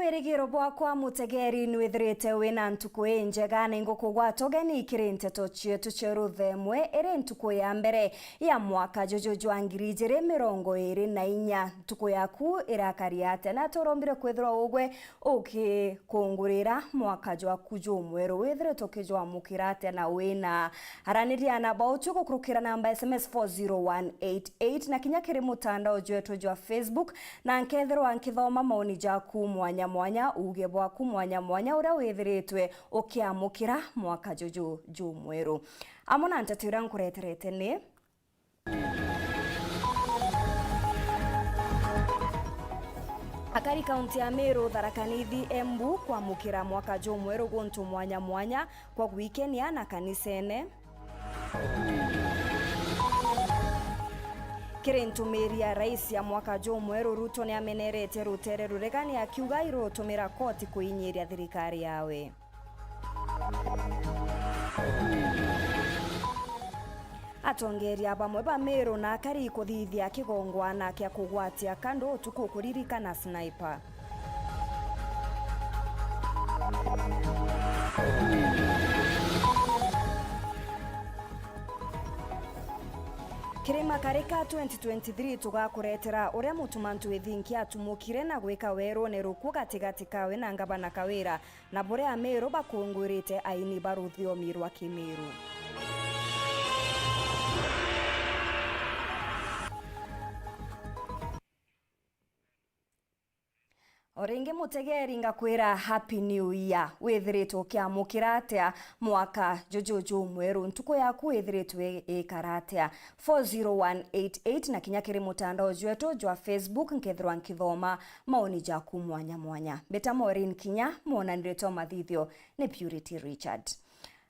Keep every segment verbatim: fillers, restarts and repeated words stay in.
Wirigiro bwakwa, mutegeri, nwithirite wina ntuku injega, na ingukugwata ugeni kiri nteto cietu cia ruthemwe, iri ntuku ya mbere ya mwaka juju jwa ngiri ijiri mirongo iri na inya. Ntuku yaku irakari atia? Na turombire kwithirwa ugwe ukikungurira mwaka jwaku jumweru, withiritwe ukijwamukira atia na wina? Araniria na bauchu gukurukira namba S M S four zero one eight eight na kinya kiri mutandao jwetu jwa Facebook, na nkethirwa nkithoma maoni jaku mwanya mwanya, uuge bwaku mwanya mwanya uria withiritwe ukiamukira mwaka juju jumweru. Amwe na nteto iria nkureterete ni: Akari kaunti ya Meru, Tharaka Nithi, Embu kwamukira mwaka jumweru guntu mwanya mwanya kwa gwikenia na kanisene. Kiri ntumiri ya rais ya mwaka jumweru, Ruto niamenerete rutere ruregani akiuga irutumira koti kuinyiria thirikari yawe. Atongeria bamwe ba Meru na akari kuthithia kigongwana kia kugwatia kandu utuku kuririkana sniper. Kirima Karika twenty twenty-three tugakuretera uria Mutumantu Ithinki atumukire na gwika werune ruku gatigati kawe na ngavana Kawira, na buria Ameru bakungwirite aini ba ruthiomi rwa Kimiru. O ringi, mutegeri, ngakwira Happy New Year. Withiritwe ukiamukira atia mwaka juju jumweru? Ntuku yaku ithiritwe ikara atia? Four zero one eight eight, na kinya kiri mutandao jwetu jwa Facebook, nkethirwa nkithoma maoni jaku mwanya mwanya. Mbita Maureen Kinya, mwonaniritwe wa mathithio ni Purity Richard.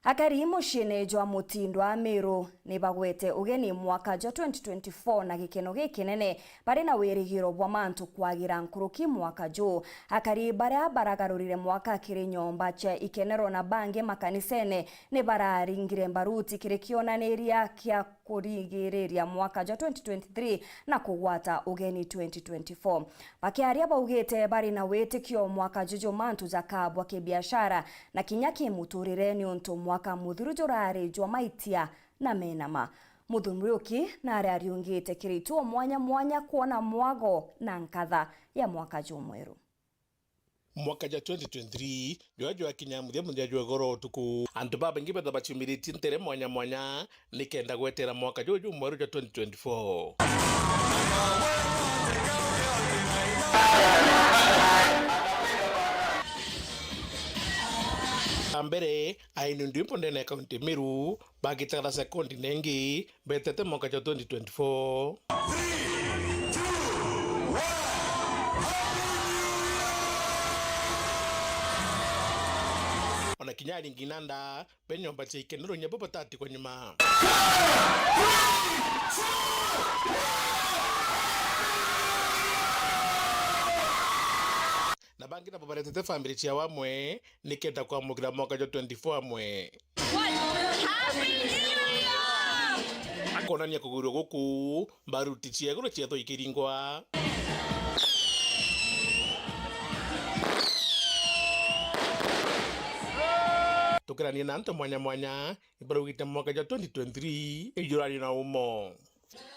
Akari muciine jwa Mutindwa Meru ni bagwete ugeni mwaka jwa twenty twenty-four na gikeno gikinene, bari na wirigiro bwa mantu kwagira nkuruki mwaka juu. Akari baria baragarurire mwaka kiri nyomba cia ikenero na bangi makanisene ni bararingire mbaruti kiri kionaniria kia kurigiriria mwaka jwa twenty twenty-three na kugwata ugeni twenty twenty-four. Bakiaria, baugite bari na witikio mwaka juju mantu jakabwa kibiashara na kinya kimuturire, niuntu mwaka muthiru jurari jwa maitia na menama. Muthuri Muriuki nari ariungite kiri ituo mwanya mwanya kwona mwago na nkatha ya mwaka jumweru. Mwaka jwa twenty twenty-three jwa jwakinya muthia muthia jwa igoro utuku, antu babaingi betha baciumiritie ntere mwanya mwanya nikenda gwetera mwaka juju jumweru jwa twenty twenty-four. Na mbere, aini ndwimbo ndene ya kaunti Meru bagitara sekondi nengi betete mwaka jwa twenty twenty-four. Ona kinya aringi nanda be nyomba cia ikenero nyabo batatigwa nyuma. Na bangi nabo baretete family ciao amwe nikenda kwamukira mwaka jwa twenty-four amwe. Happy New Year! Akonania kugwirua guku, mbaruti cia iguru ciethwa ikiringwa. Tukirania na antu mwanya mwanya, ibaraugite mwaka jwa twenty twenty-three ijurari na umo.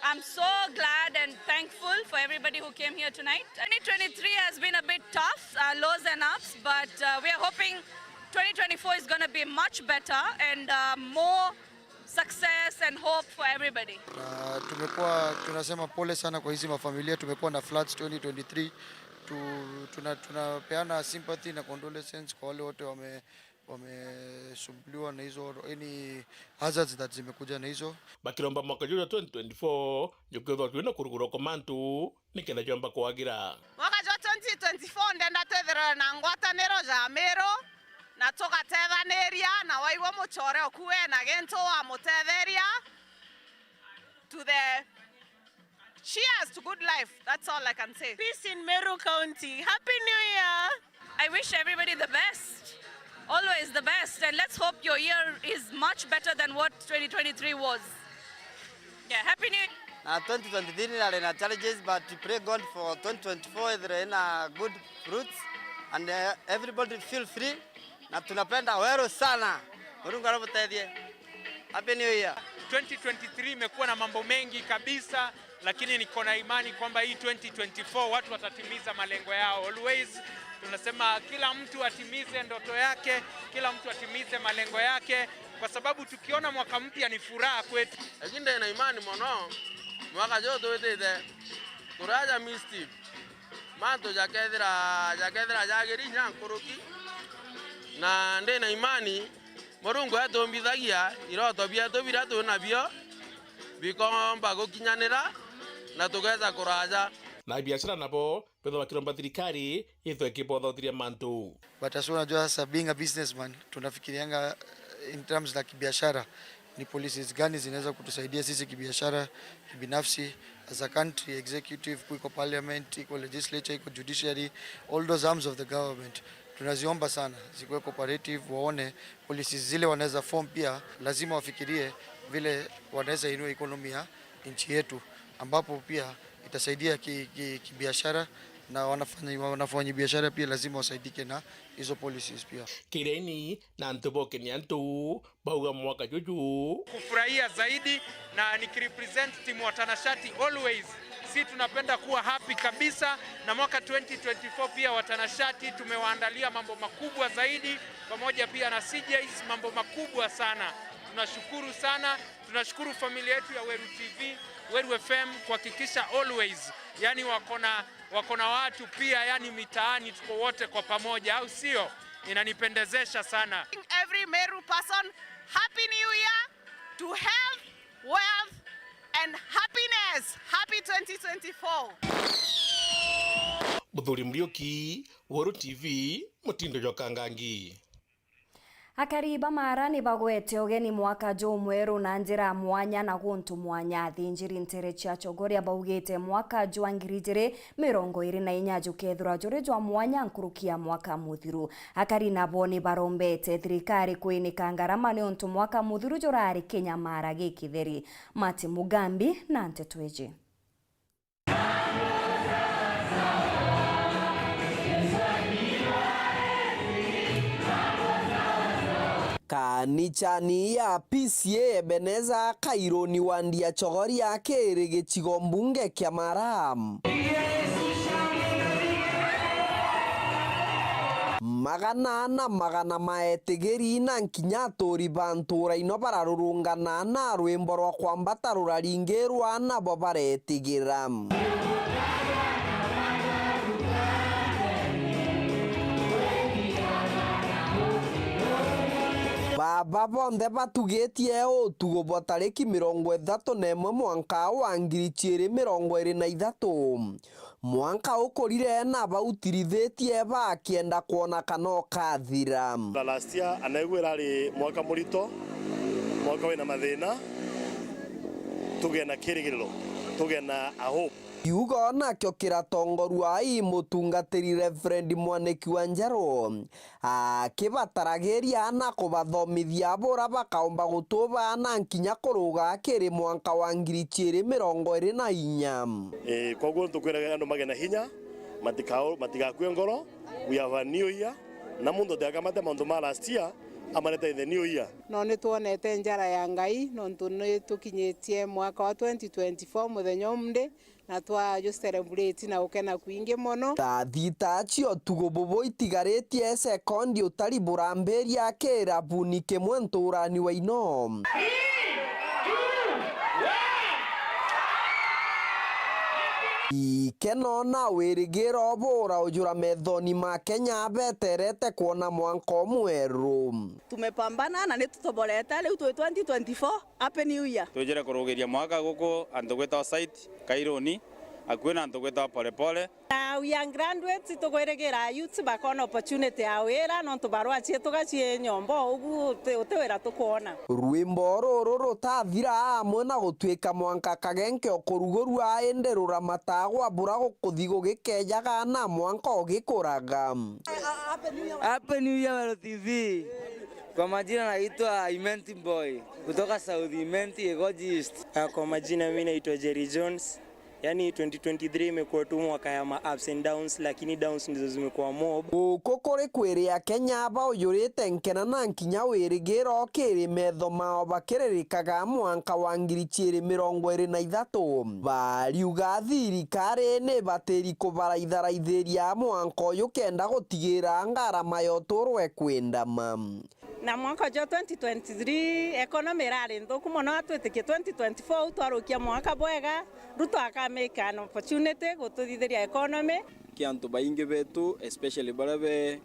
I'm so glad and thankful for everybody who came here tonight. Twenty twenty-three has been a bit tough, uh, lows and ups, but uh, we are hoping twenty twenty-four is gonna be much better and uh, more success and hope for everybody. Na tumekuwa tunasema pole sana kwa hizi mafamilia, tumekuwa na floods twenty twenty-three. Tu, tuna, tunapeana sympathy na condolences kwa wale wote wame wamesumbuliwa na hizo, any hazards that zimekuja na hizo. Bakiromba mwaka juju jwa twenty twenty-four jukwithwa twina kurugurwa kwa mantu nikenda jwamba kwagira. Mwaka jwa twenty twenty-four ndenda twithirwe na ngwataniro ja Meru na tugatethaniria, na waigua mucore okuwe na gintu wamutetheria to the Cheers to good life. That's all I can say. Peace in Meru County. Happy New Year. I wish everybody the best. Always the best. And let's hope your year is much better than what twenty twenty-three was. Yeah, Happy New Year. Na twenty twenty-three nari na challenges, but we pray God for twenty twenty-four ithire ina good fruits. And, uh, everybody feel free, na tunapenda Weru sana. Murungu aramutethie. Happy New Year. Twenty twenty-three imekuwa na mambo mengi kabisa, lakini niko na imani kwamba hii twenty twenty-four watu watatimiza malengo yao. Always tunasema kila mtu atimize ndoto yake, kila mtu atimize malengo yake, kwa sababu tukiona mwaka mpya ni furaha kwetu. Lakini ndina imani mono, mwaka juju twitite turaja mischief. Mantu jakethira, jakethira jagiri inya nkuruki, na ndina imani Murungu atumbithagia iroto bietu biria twi nabio bikomba gukinyanira na tugeza kuraja. Na biashara nabo bethwa bakiromba thirikari ithwe ikibothothiria mantu. But as unajua sasa, being a businessman, tunafikirianga, eh, in terms za kibiashara, ni policies gani zinaweza kutusaidia sisi kibiashara, kibinafsi, as a country, executive, iko parliament, iko legislature, iko judiciary, all those arms of the government. Tunaziomba sana zikuwe cooperative, waone policies zile wanaweza form, pia lazima wafikirie vile wanaweza inua economy ya nchi yetu, ambapo pia itasaidia ki-, ki-, kibiashara, na wanafanya, wanafanya biashara pia lazima wasaidike na hizo policies pia. Kireni na antu bokenia antu bauga mwaka juju kufurahia zaidi, na nikirepresent timu watanashati always, si tunapenda kuwa happy kabisa, na mwaka twenty twenty-four pia watanashati tumewaandalia mambo makubwa zaidi, pamoja pia na C Js, mambo makubwa sana. Tunashukuru sana, tunashukuru familia yetu ya Weru T V, Weru F M kuhakikisha always, yani, wako na, wako na watu pia, yani, mitaani tuko wote kwa pamoja, au sio? Inanipendezesha sana. Every Meru person, Happy New Year to health, wealth and happiness. Happy twenty twenty-four. Muthuri Muriuki, Weru T V, Mutindo jwa Kangangi. Akari ba Mara ni bagwete ugeni mwaka jumweru na njira mwanya na guntu mwanya. Athinjiri ntere cia Chogoria baugite mwaka jwa ngiri ijiri mirongo iri na inya jukethirwa juri jwa mwanya nkuruki ya mwaka muthiru. Akari nabo ni barombete thirikari kwinika ngarama niuntu mwaka muthiru jurari kinyamara gikitheri. Martin Mugambi na nteto iji. Kanicani ya P C A Ebeneza Kairuni wandi ya Chogoria kiri gicigo mbunge kia Mara. Magana na magana ma etigiri na nkinya aturi ba ntura ino bararurungana na rwimbo rwa kwambata ruraringirwa nabo baretigira. Baba bonthe batugitie utugo bwa tariki mirongo ithatu na imwe mwanka wa ngiri ciiri mirongo iri na ithatu. Mwanka ukurire na bautirithitie bakienda kwona kana ukathira. Na last year anaigua irari mwaka murito, mwaka wina mathina, tugie na kirigiriro, tugie na a hope. Kiugo nakio kiratongorua i mutungatiri Reverend Mwaniki wa Njeru, akibataragiria na kubathomithia bura bakaumba gutuba na nkinya kuruga kiri mwanka wa ngiri ciiri mirongo iri na inya. Ii, koguo ntukwiraga andu mage na hinya, matikao-, matigakue ngoro, we have a new year, na muntu atiakamate mauntu ma last year, amarete in the new year. No nitwonete njara ya Ngai, nontu nitukinyitie mwaka wa twenty twenty-four muthenya umndi, na twaju celebrate na gukena kwingi mono. Thaa thita cia utuku bubu itigaritie sekondi utari burambiria kirabuni kimwe nturani wa ino. Ikeno na wirigiro buraujura methoni ma Kenya beterete kwona mwanka umweru. Tumepambana na nitutoborete, riu twi twenty twenty-four. Happy New Year. Twijire kurugiria mwaka guku antu gwitawa site Kairuni, akui na antu gwitawa Polepole. Na we are graduates, tugwirigira youths bakona opportunity ya wira, nontu barua cietu gacie nyomba, ugu uti, uti wira tukwona. Rwimbo ruru rutathira amwe na gutuika mwanka kagenke o kurugurua, indi ruramatagwa bura gukuthi gugikejaga na mwanka ugikuraga. Happy New Year, Weru T V. Kwa majina naitwa Imenti Boy, kutoka South Imenti, Igoji East. Ah, kwa majina mimi naitwa Jerry Jones, Yani twenty twenty-three imekuwa tu mwaka ya ma ups and downs, lakini downs ndizo zimekuwa mob. Guku kuri kwiria Kenya baujurite nkena na nkinya wirigiro kiri metho mao bakiririkaga mwanka wa ngiri ciiri mirongo iri na ithatu. Bariuga thirikari ni batiri kubaraitharaithiria mwanka uyu kenda gutigira ngarama ya uturo ikwindama. Na mwaka jwa twenty twenty-three economy irari nthuku mono, atwitikie twenty twenty-four u twarukia mwaka bwega, Ruto aka make an opportunity gututhithiria economy. Ki antu baingi betu, especially baria be,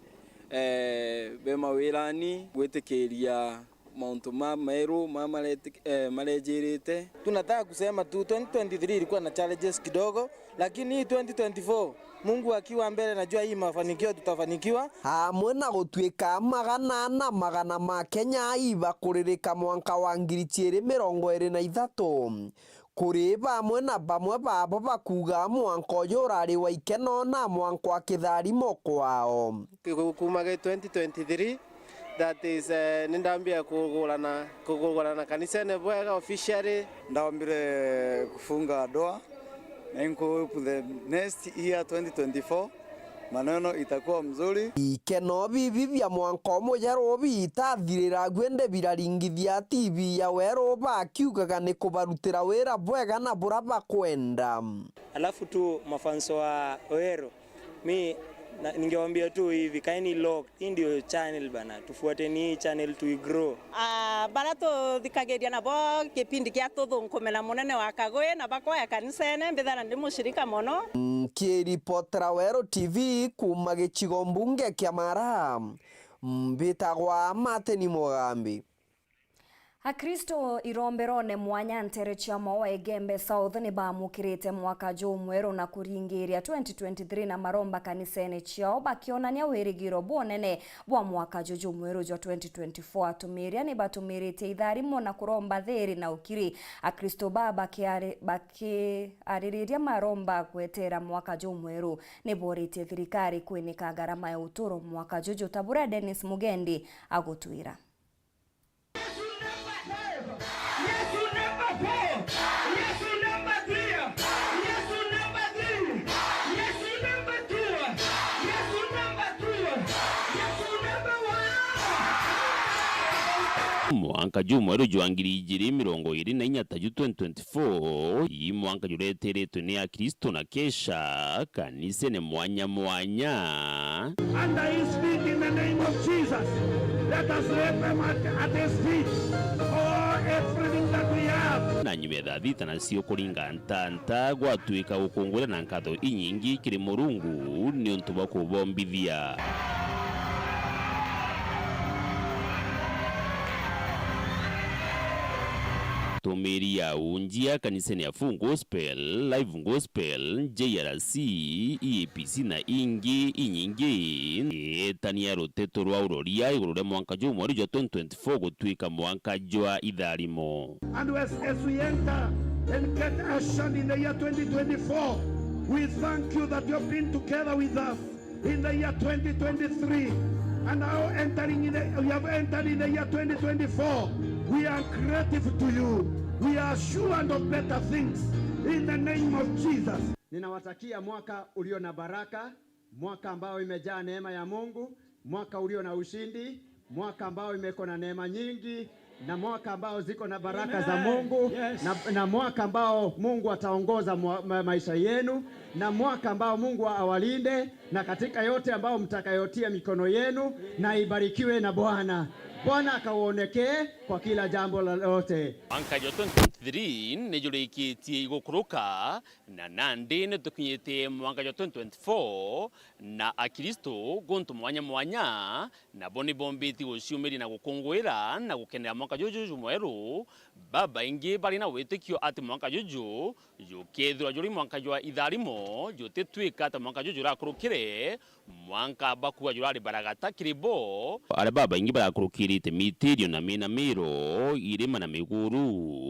eh, be mawirani, gwitikiria mauntu ma meru ma mareti-, eh, marejirite. Tunataka kusema tu twenty twenty-three ilikuwa na challenges kidogo, lakini hii twenty twenty-four, Mungu akiwa mbele, najua hii mafanikio tutafanikiwa. Amwe na gutuika magana na magana ma Kenya ibakuririka mwanka wa ngiri ciiri mirongo iri na ithatu. Kuri bamwe na bamwe babo bakuuga mwanka uyu urari wa ikeno na mwanka wa kitharimo kwao. Ku-, kuuma gi twenty twenty-three, that is, eh, ni ndambia kugurana, kugurana kanisene bwega officially. Ndaombire kufunga ndoa, na I hope the next year twenty twenty-four, maneno itakuwa mzuri. Ikeno bibi bia mwanka umujeru bitathirira gwe ndi biraringithia T V ya Weru bakiugaga ni kubarutira wira bwega na bura bakwenda. Alafu tu mafanso wa Weru, mi na, ningewaambia tu hivi, kaeni locked. Hii ndio channel bana, tufuateni hii channel tui grow. Ah, bara tuthikagiria nabo kipindi kia tuthunkume na munene wa Kagwe na bakwaya kanisene, mbithana ndi mushirika mono. Nkiripotera Weru T V kuuma gicigo mbunge kia Mara, mbitagwa Martin Mugambi. Akristo iromberone mwanya nteere cia Maua Igembe South ni baamukirite mwaka jumweru na kuringiria twenty twenty-three na maromba kanisene ciao, bakionania wirigiro bwonene bwa mwaka juju mweru jwa twenty twenty-four. Atumiria ni batumiritie itharimo na kuromba thiiri na ukiri. Akristo baa bakiari-, bakiaririria maromba gweteera mwaka jumweru. Ni boritie thirikari kwinika ngarama ya uturo mwaka juju, ta buria Dennis Mugendi agutwira. Mwanka jumweru jwa ngiri ijiri mirongo iri na inya ta ju twenty twenty-four, ii mwanka jureteretwe ni Akristo na kesha kanisene mwanya mwanya. And I speak in the name of Jesus. Let us lay them at, at his feet. Oh, everything that we have. Na nyuma ya thaa thita nacio kuringa ntanta, gwatuika gukungwira na nkatho inyingi kiri Murungu niuntu bwa kubombithia. Tumiri ya unjia kanisene ya Full Gospel, Live Gospel, J R C, E A P C na ingi inyingi, ietania ruteto rwa uroria iguru ria mwanka jumweru jwa twenty twenty-four gutwika mwanka jwa itharimo. And as, as we enter and get ushered in the year twenty twenty-four, we thank you that you have been together with us in the year twenty twenty-three, and now entering in the, we have entered in the year twenty twenty-four. We are grateful to you. We are assured of better things in the name of Jesus. Ninawatakia mwaka ulio na baraka, mwaka ambao imejaa neema ya Mungu, mwaka ulio na ushindi, mwaka ambao imeko na neema nyingi, na mwaka ambao ziko na baraka za Mungu, na, na mwaka ambao Mungu ataongoza mwa, ma, maisha yenu, na mwaka ambao Mungu awalinde, na katika yote ambao mtakayotia mikono yenu, na ibarikiwe na Bwana. Bwana akaonekee kwa kila jambo lolote. Mwanka jwa twenty twenty-three ni jurikitie igukuruka, na nandi ni tukinyite mwanka jwa twenty twenty-four, na Akristo guntu mwanya mwanya nabo ni bombiti guciumiria na gukunguira na gukenera mwanka juju jumweru. Babaingi bari na witikio ati mwanka juju jukethirwa juri mwanka jwa itharimo, jutitwika ta mwanka juju jurakurukire, mwanka bakuuga jurari baragata kiri bo. Aria babaingi barakurukirite mitirio na minamiro, irima na miguru,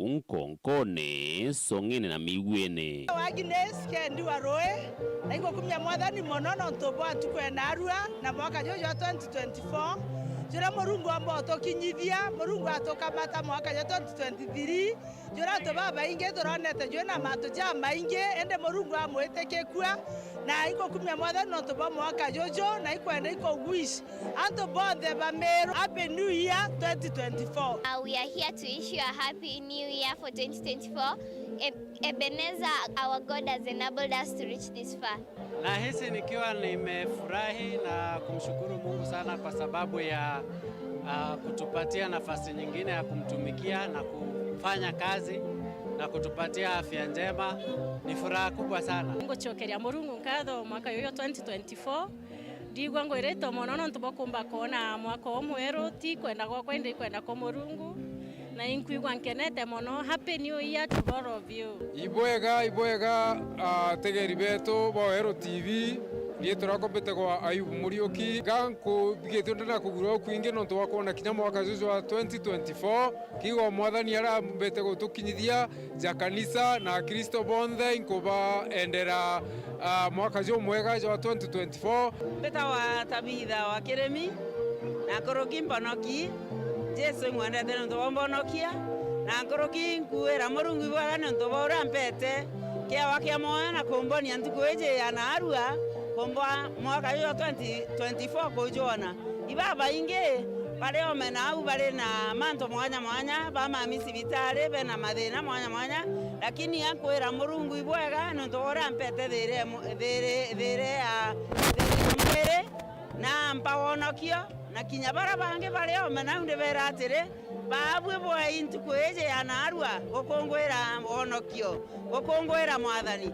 nkonkone, song'ene na miguene. Agnes Kendi wa Rui, na ingukumia Mwathani mono nontu bwa ntuku ya narua na mwaka juju jwa twenty twenty-four. juria Murungu omba utukinyithia, Murungu atukamata mwaka jwa twenty twenty-three, juria antu babaingi turonete jwina mantu jamaingi, indi Murungu amwitikikua, na ingukumia Mwathani nontu bwa mwaka juju, na ikwenda iku wish antu bonthe ba Meru Happy New Year twenty twenty-four. Uh, we are here to wish you a happy new year for twenty twenty-four. Eb-, Ebenezer, our God has enabled us to reach this far. Nahisi nikiwa nimefurahi na kumshukuru Mungu sana kwa sababu ya, ah, kutupatia nafasi nyingine ya kumtumikia na kufanya kazi na kutupatia afya njema. Ni furaha kubwa sana. Ngucokeria Murungu nkatho mwaka uyu twenty twenty-four. Ndigua ngwirite mono nontu bwa kumba kwona mwaka umweru, ti kwenda gwakwa indi kwenda kwa Murungu. Na inkwigua nkenete mono. Happy New Year to all of you. Ibwega, ibwega, ategeri betu ba Weru T V, riitwa riakwa mbitagwa Ayubu Muriuki. Ga nkubigitue ndina kugurwa kwingi nontu bwa kwona kinya mwaka juju jwa twenty twenty-four, kiugo Mwathani arambite gutukinyithia ja kanisa na Akristo bonthe inkubaendera, ah, mwaka jumwega jwa twenty twenty-four. Mbitagwa Tabitha wa Kirimi, na nkuruki mbonoki. Jesu imwendete niuntu bwa umbonokia, na nkuruki nkuira Murungu ibwega niuntu bwa uria ampete kiawa kia mwoyo na kumbonia ntuku iji ya naarua, kumba mwaka juju jwa twenty twenty-four kujwona. Ibabaingi bari ome nau bari na mantu mwanya mwanya, bamami cibitari, bena mathina mwanya mwanya, lakini ankwira Murungu ibwega niuntu bwa uria ampete thiiri, thiiri, thiiri ya, thiiri ya mwiri, na ampa wonokio, na kinya baria bangi bari ome nau ndibera atiri, baabui bwei ntuku iji ya naarua gukungwira wonokio, gukungwira Mwathani.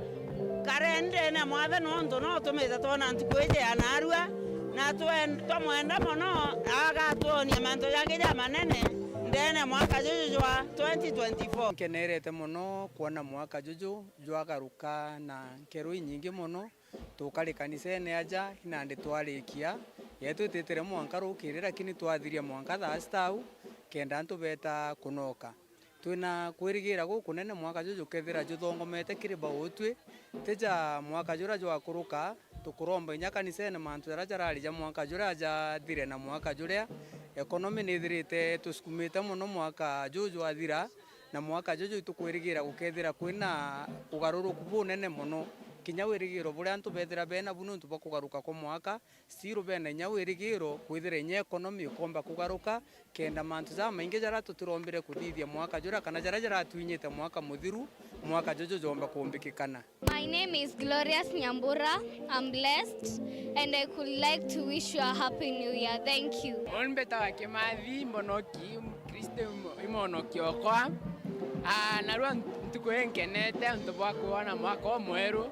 Kare ndene ya Mwathani, nontu no utumite twona ntuku iji ya naarua, na twen-, twamwenda mono, agatwonia mantu jangi jamanene ndene ya mwaka juju jwa twenty twenty-four. Nkenerete mono kwona mwaka juju jwagaruka na nkero inyingi mono. Tukari kanisene aja, inandi twarikia, yetu ititire mwanka rukiri, lakini twathiria mwanka thaa sita au, kenda antu beeta kunoka. Twina kwirigira gukunene mwaka juju jukethira juthongomete kiri bautwi, ti ja mwaka juria jwakuruka. Tukuromba inya kanisene mantu jaria jarari ja mwaka juria jathire na mwaka juria. Economy nithirite itusukumite mono mwaka juju jwathira, na mwaka juju itukwirigira gukethira kwina ugaruruku bunene mono. Kinya wirigiro buria antu bethira bena bu niuntu bwa kugaruka kwa mwaka, still bena inya wirigiro kwithira inya economy ikomba kugaruka, kenda mantu jamaingi jaria tutirombire kuthithia mwaka juria kana jaria jaratwinyite mwaka muthiru, mwaka juju jomba kumbikikana. My name is Glorious Nyambura. I'm blessed and I could like to wish you a happy new year. Thank you. Uni mbitawa Kimathi Mbonoki, Kristo imo-, imonoki okwa. Ah, narua ntuku ii nkenete untu bwa kwona mwaka umweru.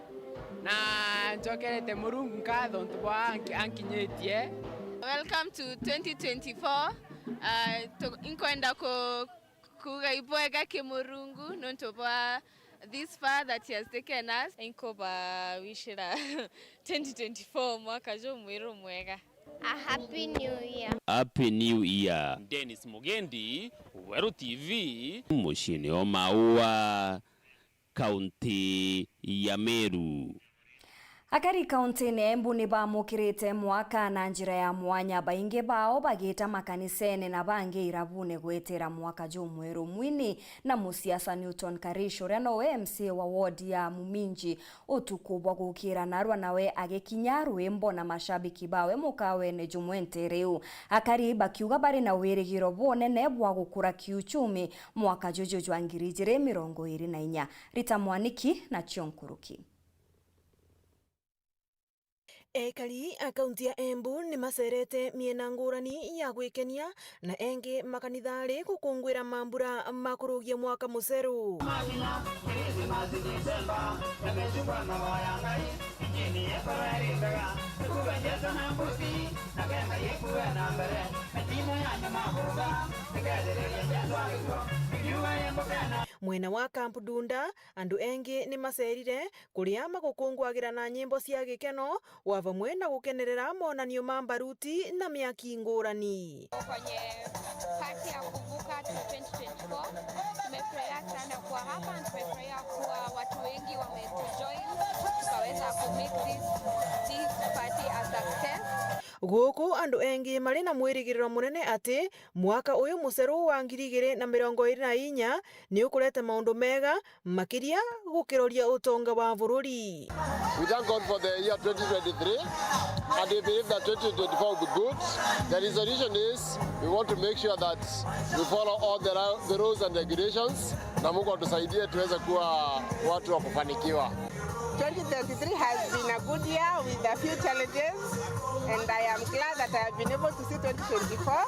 Na ncokerete Murungu nkatho untu bwa anki-, ankinyitie. Welcome to twenty twenty-four. Ah, tu-, inkwenda ku-, kuuga ibwega ki Murungu nontu bwa this far that he has taken us. Inkubawishira twenty twenty-four mwaka jumwiru mwega. A happy new year. Happy New Year. Dennis Mugendi, Weru T V, muciini o Maua, kaunti ya Meru. Akari kauntiine ya Embu ni bamukirite mwaka na njira ya mwanya, baingi bao bagiita makanisene na bangi irabune gwetera mwaka jumweru. Mwini na musiasa Newton Karish, uria nowe M C A wa ward ya Muminji, utuku bwa gukira narua nawe agikinya rwimbo na mashabiki bawe mukawene jumwe ntere iu. Akari bakiuga bari na wirigiro bunene bwa gukura kiuchumi mwaka juju jwa ngiri ijiri mirongo iri na inya. Rita Mwaniki nacio nkuruki. Ekari a kaunti ya Embu ni macerete miena ngurani ya gwikenia na engi makanithari gukungwira mambura ma kurugia mwaka muceru. Mwena wa Camp Dunda, andu engi ni macerire kuria magukungwagira na nyimbo cia gikeno, wa vamwe na gukenerera monanio ma mbaruti na miaki ngurani. Kwenye party ya kuvuka to twenty twenty-four, tumefurahia sana kuwa hapa na tumefurahia kuwa watu wengi wametujoin, tukaweza ku make this, this party a success. Guku andu engi mari na mwirigiriro munene ati mwaka uyu muceru wa ngiri igiri na mirongo iri na inya ni ukurete maundu mega makiria gukiroria utonga wa bururi. We thank God for the year twenty twenty-three, and we believe that twenty twenty-four will be good. The resolution is we want to make sure that we follow all the ru-, the rules and regulations, na Mungu atusaidie tuweze kuwa watu wa kufanikiwa. Twenty twenty-three has been a good year with a few challenges, and I am glad that I have been able to see twenty twenty-four,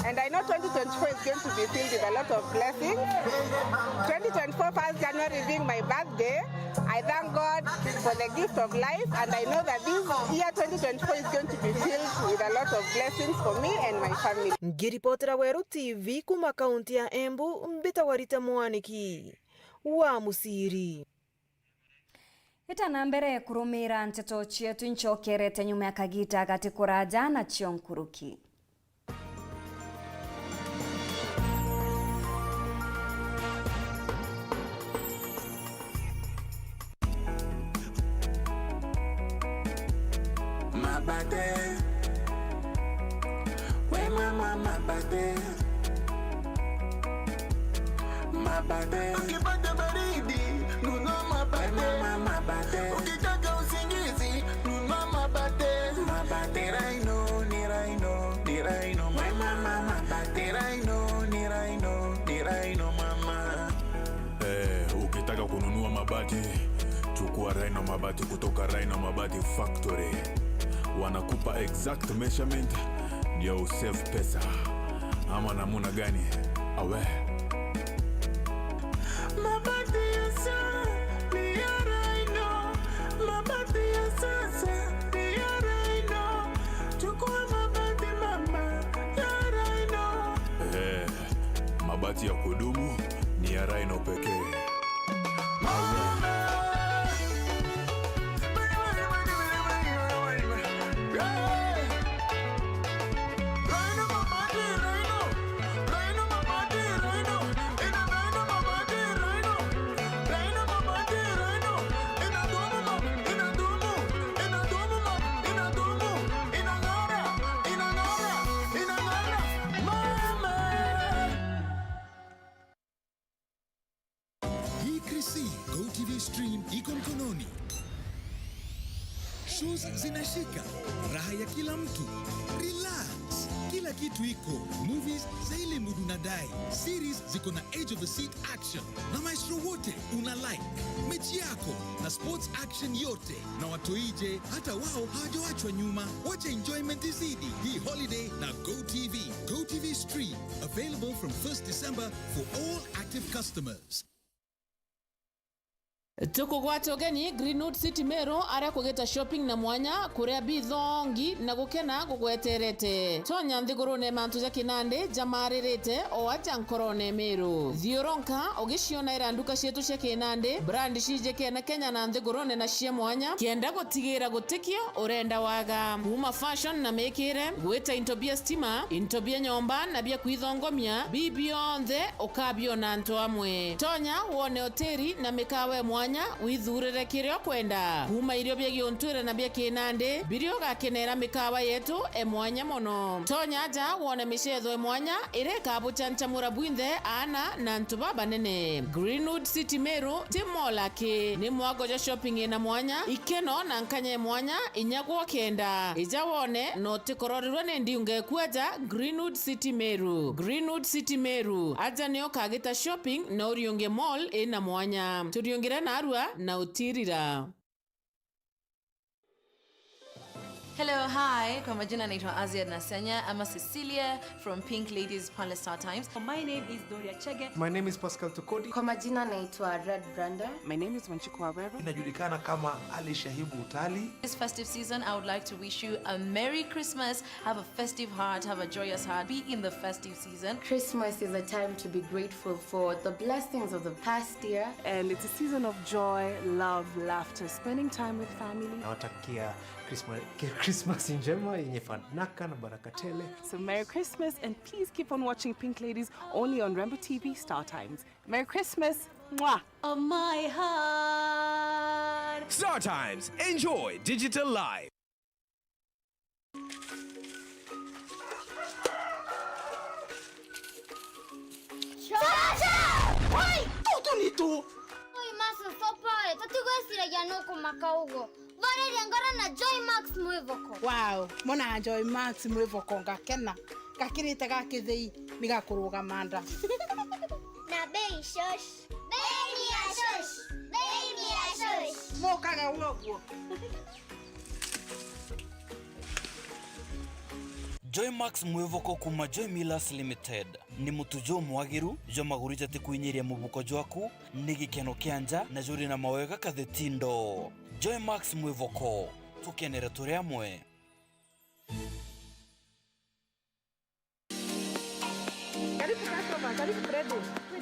and I know twenty twenty-four is going to be filled with a lot of blessings. Twenty twenty-four, first January being my birthday, I thank God for the gift of life, and I know that this year twenty twenty-four is going to be filled with a lot of blessings for me and my family. Ngiripotera Weru T V kuma kaunti ya Embu, mbitagwa Rita Mwaniki wa Musiri. Ita na mbere kurumira nteto cietu, incokerete nyuma ya kagita gati kuraja nacio nkuruki. Mabate. We mama mabate. Mabate. Ukipata baridi, nunua mabate. We mama mabate. Ukitaka usingizi, nunua mabate. Mabate Rhino, ni Rhino, ni Rhino, mama. Mabate Rhino, ni Rhino, ni Rhino, mama. Eh, ukitaka kununua mabati, chukua Rhino Mabati kutoka Rhino Mabati Factory. Wanakupa exact measurement ndio usave pesa. Ama namuna gani? Awe. Mabati ya sasa ni ya Rhino. Mabati ya sasa ni ya Rhino. Chukua mabati mama ya Rhino. Eh, mabati ya kudumu ni ya Rhino pekee. Hii Chrissy, Go T V Stream iko mkononi. Shows zinashika, raha ya kila mtu. Relax, kila kitu iko. Movies za ile mood unadai. Series ziko na edge of the seat action na maestro wote una like. Mechi yako na sports action yote. Na watoi je, hata wao hawajawachwa nyuma. Wacha enjoyment izidi hii holiday na Go T V. Go T V Stream, available from first December for all active customers. Tukugwata ugeni Greenwood City Meru, aria kugita shopping na mwanya, kuria bithongi na gukena gugweterete. Tonya nthigurune mantu ja kinandi jamaririte o aja nkorone Meru. Thiuruka ugiciona ira nduka cietu cia kinandi, brand cijikene Kenya na nthigurune na cia mwanya, kenda gutigira gutikio urenda waga. Kuma fashion na mikire, gwita into bia stima, into bia nyomba na bia kwithongomia, bibionthe ukabiona antu amwe. Tonya wone hoteli na mikawa ya mwanya, withurire kiria ukwenda. Kuma irio bia giuntwire na bia kinandi, biria ugakenera mikawa yetu e mwanya mono. Tonya aja wone micetho e mwanya iria ikabuchanchamura bwinthe, aana na antu babanene. Greenwood City Meru ti mall aki, ni mwago jwa shopping ina mwanya, ikeno na nkanya e mwanya, inya gwa kenda. Ija wone na utikororerwe ni ndiunga eku aja Greenwood City Meru. Greenwood City Meru, aja nio ukagita shopping na uriunge mall ina mwanya. Turiungire narua na utirira. Hello, hi. Kwa majina naitwa Aziad Nasenya. I'm a Cecilia from Pink Ladies pale Star Times. My name is Doria Chege. My name is Pascal Tokodi. Kwa majina naitwa Red Branda. My name is Wanjiku Waweru. Inajulikana kama Ali Shahibu Utali. This festive season, I would like to wish you a Merry Christmas. Have a festive heart, have a joyous heart. Be in the festive season. Christmas is a time to be grateful for the blessings of the past year. And it's a season of joy, love, laughter, spending time with family. Nawatakia Christmas, Christmas njema yenye fanaka na baraka tele. So Merry Christmas and please keep on watching Pink Ladies only on Rembo T V Star Times. Merry Christmas. Mwah. Of my heart. Star Times. Enjoy digital life. tu. Ui Max, ucopoe, tutigwiciragia nukumaka uguo. Boreria ngoro na Joy Max Mwivoko. Wow, mona Joy Max Mwivoko ngakena. Gakirite ga kithei ni gakurugama nda. Na bei shosh. Bei ni ya shosh. Bei ni ya shosh. Mukage uguo. Joymax Mwivoko kuuma Joy Millers Limited. Ni mutu jumwagiru jwa maguru jatikwinyiria mubuko jwaku, ni gikeno kia nja na juri na mawega kathitindo. Joymax Mwivoko, tukenere turi amwe. Karibu customer, karibu Freddy.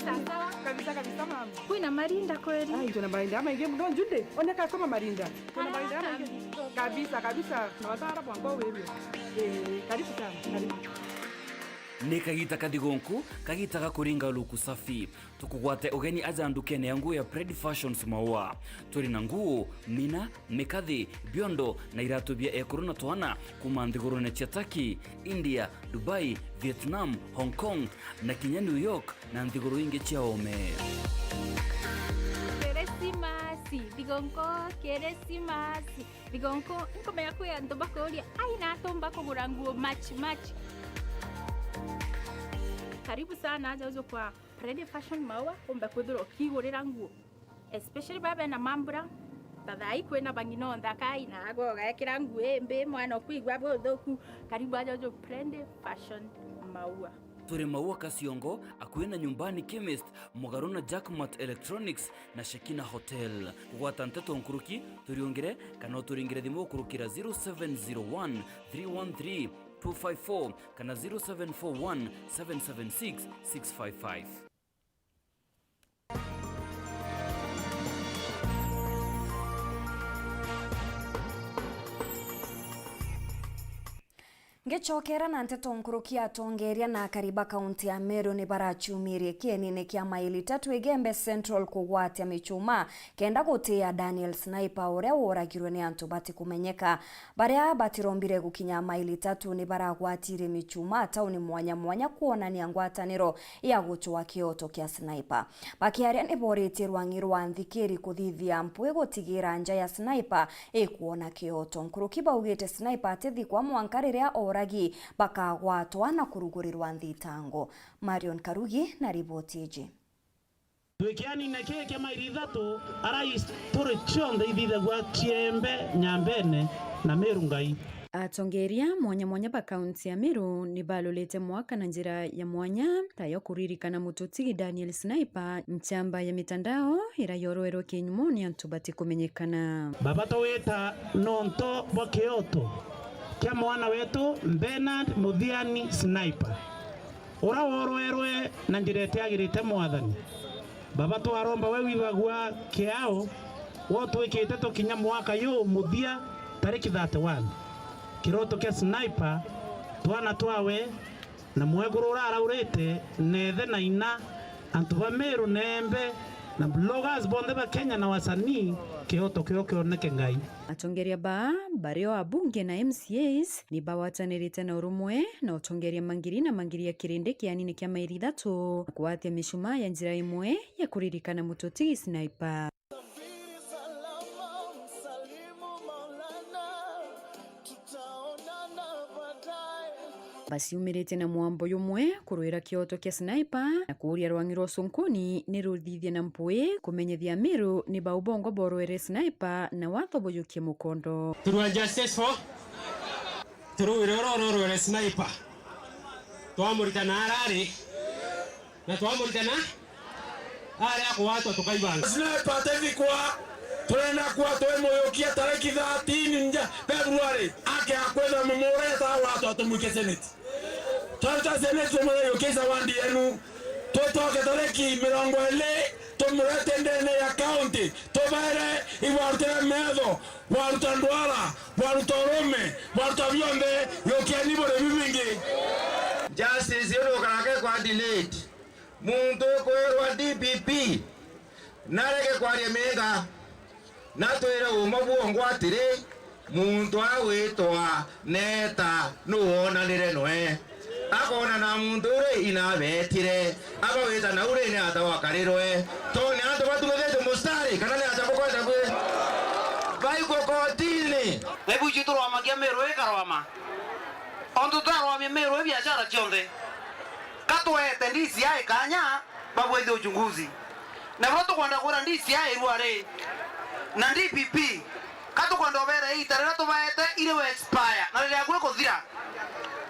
Sawa sawa. Kabisa kabisa mama. Kwina marinda kweli? Ai, tuna marinda ama ingi muno Jude. Ona customer marinda. Tuna marinda ama ingi. Kabisa kabisa. Na watara bwangu wewe. Eh, karibu sana. Karibu. Ni kagita kathigonku, kagita ga kuringa luku safi. Tukugwate ugeni aja ndukene ya nguo ya Pred Fashions Maua. Turi na nguo, mina, mikathi, biondo na iratu bia ekuru na twana kuuma nthigurune cia Turkey, India, Dubai, Vietnam, Hong Kong na kinya New York na nthiguru ingi cia ome. Kirisimasi, thigonko, Kirisimasi. Thigonko, inkumenya kwi antu bakuria, ai na atumba kugura nguo match match. Karibu sana aja uju kwa Pred Fashion Maua, umbe kwithirwa ukigurira nguo. Especially baba na mambura, ta thaa ii kwina bang'ina o nthakai, na agwe ugekira nguo imbi, mwana ukwigua buthuku, karibu aja uju Pred Fashion Maua. Turi Maua Kasiongo, akui na Nyumbani Chemist, mugaru na Jackmat Electronics na Shekina Hotel. Kugwata nteto nkuruki, turiungire kana uturingire thimu ukurukira zero seven zero one three one three two five four kana zero seven four one seven seven six six five five. Ngicokera na nteto nkuruki, atongeria na akari ba kaunti ya Meru ni barachumirie kienine kia maili tatu Igembe Central kugwatia michuma kenda gutia Daniel Sniper uria woragirwe ni antu batikumenyeka. Baria batirombire gukinya maili tatu ni baragwatirie michuma tauni mwanya mwanya kwonania ngwataniro ya gucwa kioto kia Sniper. Bakiaria ni boritie rwang'i rwa nthikiri kuthithia mpwi gutigira nja ya Sniper ikwona kioto. Nkuruki baugite Sniper atithikwa mwanka riria oragi bakagwatwa na kurugurirwa nthitango. Marion Karugi na riboti iji. Twikianine kii kia mairi ithatu, arai turi cionthe ithithagua Kiembe, Nyambene na Meru Ngai. Atongeria mwanya mwanya ba kaunti ya Meru ni balulite mwaka na njira ya mwanya, ta yo kuririkana mututigi Daniel Sniper, nchamba ya mitandao iria yorwerwe kinyumo ni antu batikumenyekana. Baba, tugwita nonto bwa kioto kia mwana wetu Bernard Muthiani Sniper, uria worwerwe na njira itiagirite, Mwathani. Baba, twaromba we wibagua kiao, wotwikite tukinya mwaka yu muthia, tariki thirty-one. Kiroto kia Sniper, twana twawe, na mwekuru uria araurite, na ithe na ina, antu ba Meru na Embe, na bloggers bonthe ba Kenya na wasanii, kioto kiao kioneke Ngai. Atongeria baa, bario abunge na M C As, ni bagwatanirite na urumwe na utongeria mangiri na mangiri ya kirindi kianini kia mairi ithatu, na kugwatia michumaa ya njira imwe ya kuririkana mututigi Sniper. Baciumiritie na mwambo jumwe kurwira kioto kia Sniper na kuuria rwang'i rwa ucunkuni ni ruthithie na mpwi kumenyithia Amiru ni bau bongwa borwere Sniper na watho bujukie mukondo. Turua justice for, turugire uria urorwere Sniper. Twamurita na arari. Na twamurita na aria akugwatwa tukaibanga. Sniper atithikwa, turenda kwa twimuyukia tariki thirteen nja February, ake akwithwa mumureta gwatwa tumwike Senate. Twaruta Senate tumuyukia zawadi yenu, twitoke tariki mirongo iri, tumurete ndene ya county, tubaire igwarutire metho, bwaruta ndwara, bwaruta urume, bwaruta bionthe, yukieni buri bibingi. Justice yu nukarake kwa delayed. Muntu ukwirwa D P P narege kwaria miega, na twire uma bwongwa atiri, muntu agwitwa Neta nuwonanire noe. Akoona na muntu uri inabetire, agawita na uri ni ata wakarirwe. To ni antu batumithitie mustari, kana ni ata bukwenda bwi? Baikwe kotini. Na ibu icio turwamagia Meru ikarwama. Ontu turarwamia Meru i biashara cionthe. Ka tweete D C I kanya, babwithie uchunguzi. Na buria tukwenda kwira D C I irua ri, na D P P, ka tukwenda ubere iita riria tubaete iri we expire, na riri akui kuthira.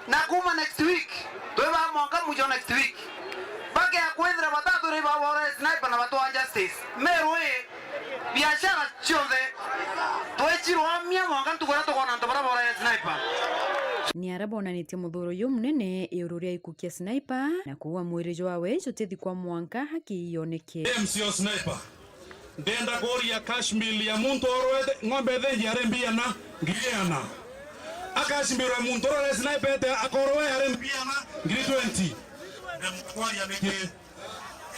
Na kuuma next week, twi ba mwanka mwicho next week, bakea kwithira batatwire iba bore sniper na batwaa justice. Meru ii, biashara cionthe twicirwamia mwanka ntuku iria tukoona antu baria bore sniper. Ni aria bonanitie muthuro uyu munene iguru ria gikuu kia Sniper, na kuua mwiri jwawe jutithi kwa mwanka haki yoneke. M C O Sniper, ndenda kuuria cash bill ya muntu orwete ng'ombe ithenji ari mbiana? Ngiri iana. A cash bill ya muntu orwete Sniper ete akorwe ari mbiana? Ngiri twenty. Ndemukwaria niki?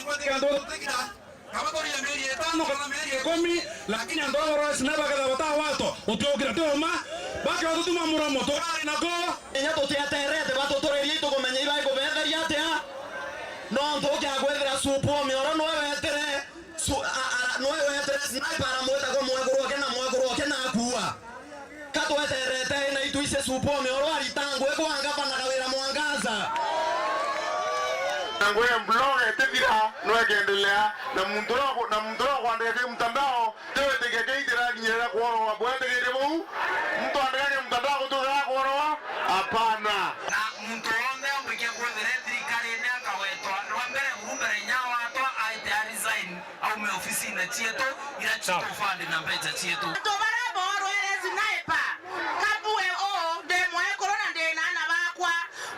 Ingwatiga antu batutikira. Kaba turi ya mieri itano kana mieri ikumi, lakini antu aba rwesi na baketha batagwatwa, utiukira ti uma, baketha tutuma muromo, tukari nako. Inya tutieterete batuturirie, itukumenya iba ikubetheria atia? Nontu ukia kwithira supu o mioro nwe wetire, su-, a-, a-, nwe wetire sniper aramwita kwa mwekuru oke na mwekuru oke na akua. Ka tweterete na itwice supu o mioro aritangwe kwa ngavana Kawira Mwangaza. Na ngwire blog itithira, no ikendelea, na muntu ro-, na muntu ro kwandika ki mtandao, ti witikia ki itirakinyirira kworoa, bwetigire buu? Muntu andika ki mtandao gutugaga kworoa? Hapana. Na muntu wonthe umbikia kwithira thirikarine akawetwa, rwa mbere buru mbere inya watwa aite a resign. Aume ofisine cietu, ira citufandi na mbeca cietu. Antu baria boorwere sniper, kabue uu, ndi mwekuru na ndi na aana bakwa.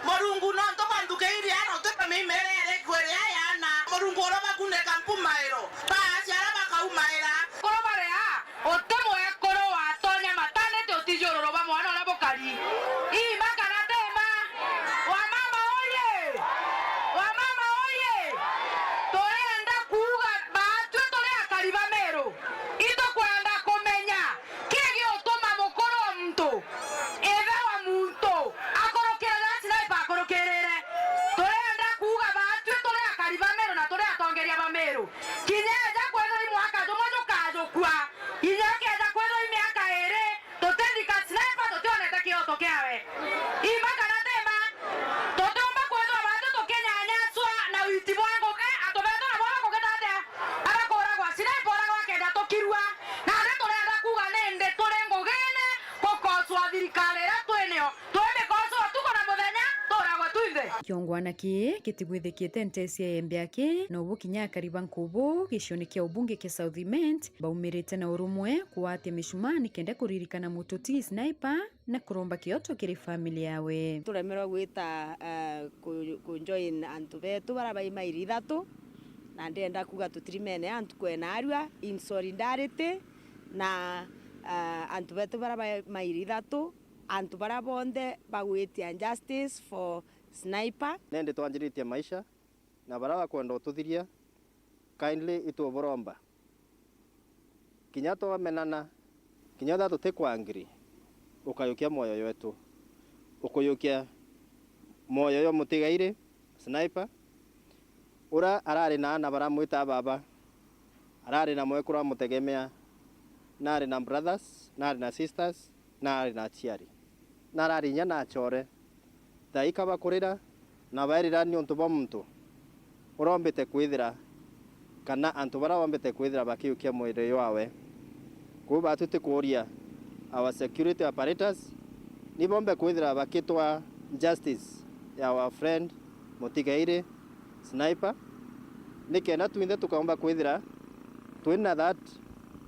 Murungu nontu banthukiririe aana, uti bamimerere ikwiri aya aana. Murungu urobakuneka mpumairo, baaciara bakaumaira. Kuru baria, uti mwekuru watonya matanite utiji ururu bwa mwana uria bukari. Ii mba kana ti mba? Wamama oye! Wamama oye! Turienda kuuga baatwi turi akari ba Meru, itukwenda kumenya kii giutuma mukuru o muntu, ithe wa muntu, akurukire riria sniper akurukirire. Turienda kuuga baatwi turi akari ba Meru na turi atongeria ba Meru. Kinya eja kwithirwa i mwaka jumwe jukajukua, kinya ukeja kwithirwa i miaka iiri, tutithika sniper tutionete kioto kiawe. Imba kana ti mba? Tutiumba kwithirwa baatwi tukinyanyaswa na witi bwa ngugi, antu beetu nabo bakugita atia? Abakuragwa, sniper uragwa akenda tukirua. Nandi turienda kuuga nindi turi ngugine gukoswa thirikari iria twi nio. Twi mikoso utuku na muthenya, tuuragwe twinthe. Kiongwana kii gitigwithikite ntecia ya Embe aki, na ubu kinya akari ba Nkubu gicione kia ubunge kia South Imenti baumirite na urumwe kugwatia mishumaa nikenda kuririkana mututi Sniper na kuromba kioto kiri family yawe. Turemerwe gwita, eh, ku, ku join antu betu baria bai mairi ithatu, na ndienda kuuga tutirimene antu kwena arua in solidarity na, eh, antu betu baria bai mairi ithatu. Antu baria bonthe bagwitia justice for Sniper. Nendi twanjiritie maisha, na baria bakwenda ututhiria, kindly ituburomba. Kinya twamenana, kinya ethira tutikwangiri, ukayukia mwoyo jwetu. Ukuyukia mwoyo jwa mutigairi, Sniper, uria arari na aana baramwitaa baba, arari na mwekuru amutegemea, na ari na brothers, na ari na sisters, na ari na aciari, na arari inya na achore. Thaika bakurira na bairira niuntu bwa muntu urombite kwithira, kana antu baria bombite kwithira bakiukia mwiri jwawe. Kwou baatwi tikuuria our security apparatus, ni bombe kwithira bakitwa justice ya our friend mutigairi Sniper, nikenda twinthe tukaumba kwithira twina that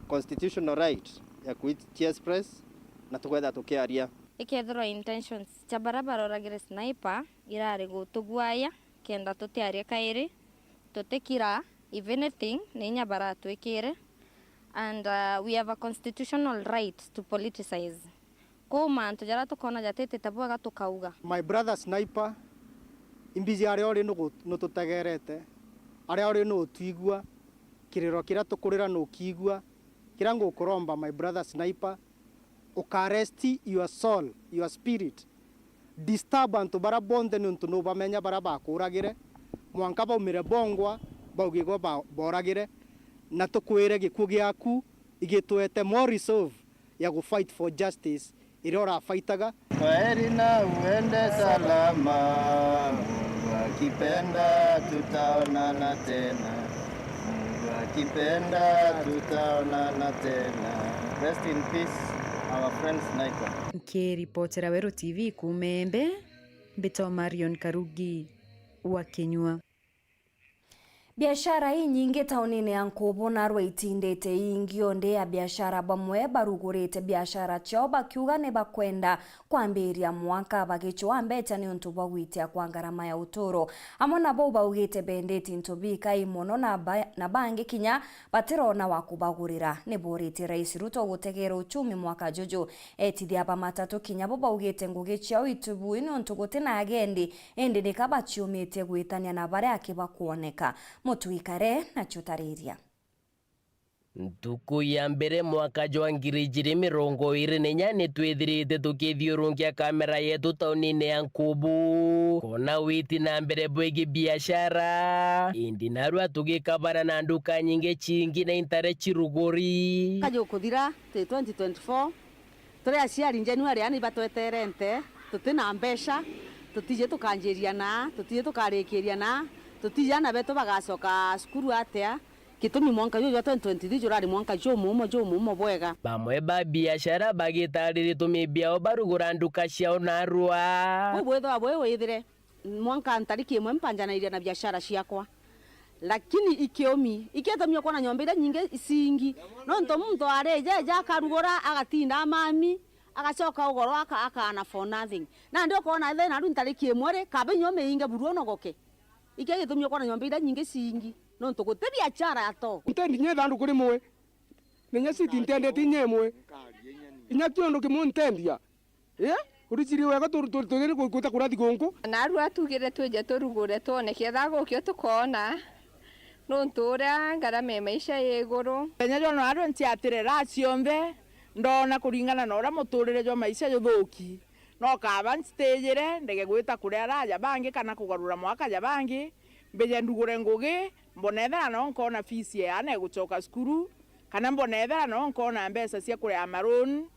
constitutional right ya kuichia express na tukethira tukiaria. Ikethirwa intentions cia baria baroragire Sniper irari gutuguaya kenda tutiaria kairi, tutikira, if anything, ni inya baratwikire, and, uh, we have a constitutional right to politicize. Kwou mantu jaria tukoona jatitite bwega tukauga. My brother Sniper, imbizi aria uri nugu-, nututegerete, aria uri nutwigua, kiriro kiria tukurira nukiigua, kiria ngukuromba, my brother Sniper, ukarest your soul, your spirit, Disturb antu bara bonthe niuntu nubamenya bara bakuragire, mwanka baumire bongwa, baugigwe ba-, boragire, na tukwire gikuu giaku igitwete more resolve ya gu fight for justice iria urafaitaga. Kwaheri na uende salama, Mungu akipenda tutaonana tena, Mungu akipenda tutaonana tena. Rest in peace, our friend Sniper. Nkiripotera Weru T V kuuma Embe, mbitwa Marion Karugi wa Kinyua. Biashara inyingi taunine ya Nkubu narua itindite iingio ndi ya biashara, bamwe barugurite biashara ciao bakiuga ni bakwenda kwambiria mwanka bagicwaa mbeca niuntu bwa gwitia kwa ngarama ya uturo. Amwe nabo baugite bendete into bikai mono na ba-, na bangi kinya batirona wa kubagurira. Ni boritie Rais Ruto gutegera uchumi mwaka juju. Etithia ba matatu kinya bo baugite ngugi ciao itubui niuntu guti na agendi, indi nika baciumitie gwitania na baria aki bakwoneka. Mutwikare na ciutariria. Ntuku ya mbere mwaka jwa ngiri ijiri mirongo iri na inya, ni twithirite tukithiurunkia kamera yetu taunine ya Nkubu, kwona witi na mbere bwigi biashara, indi narua tugikabana na nduka nyingi cingi na intare ciruguri. Kajukuthira ti twenty twenty-four, turi aciari January, yani ibatweterente, tuti na mbeca, tutiji tukanjiria na, tutiji tukarikiria na, tutiji ana betu bagacoka cukuru atia. Gitumi mwanka juju jwa twenty twenty-three jurari mwanka jumumo, jumumo bwega. Bamwe ba biashara bagitaria gitumi biao barugura nduka ciao narua. Kuu bwithwa bwi withire mwanka ntariki imwe mpanjanairia na biashara ciakwa. Lakini ikiumi, ikitumia kwona nyomba iria nyingi icingi. Nontu muntu arije eja akarugura, agatinda amami, agacoka ugoro aka-, akaana for nothing. Nandi ukona thina riu ntariki imwe ri, kabe inya umiinge buru unogoke. Ikio gitumi ukwona nyomba iria nyingi ciingi, nontu guti biachara ya to. Ntendi kinya ithanduku rimwe, na inya citi ntendete inya imwe. Inya kiondu kimwe ntendia. Ii? Uriciri wega tu-, tu-, tugiri ku-, gwita kuria thigunku. Narua atugire twije turugure twone ketha gukio tukoona, nontu uria ngarama ya maisha yi iguru. Muthenya jwa narua nciatire raa cionthe, ndoona kuringana na uria muturire jwa maisha juthuki. No kaba ncitijire ndege gwita kuria araja bangi kana kugarura mwaka ja bangi, mbije ndugure ngugi, mbona ethira no nkoona fees ya aana igucoka cukuru, kana mbona ethira no nkoona mbeca cia kuriha maroon,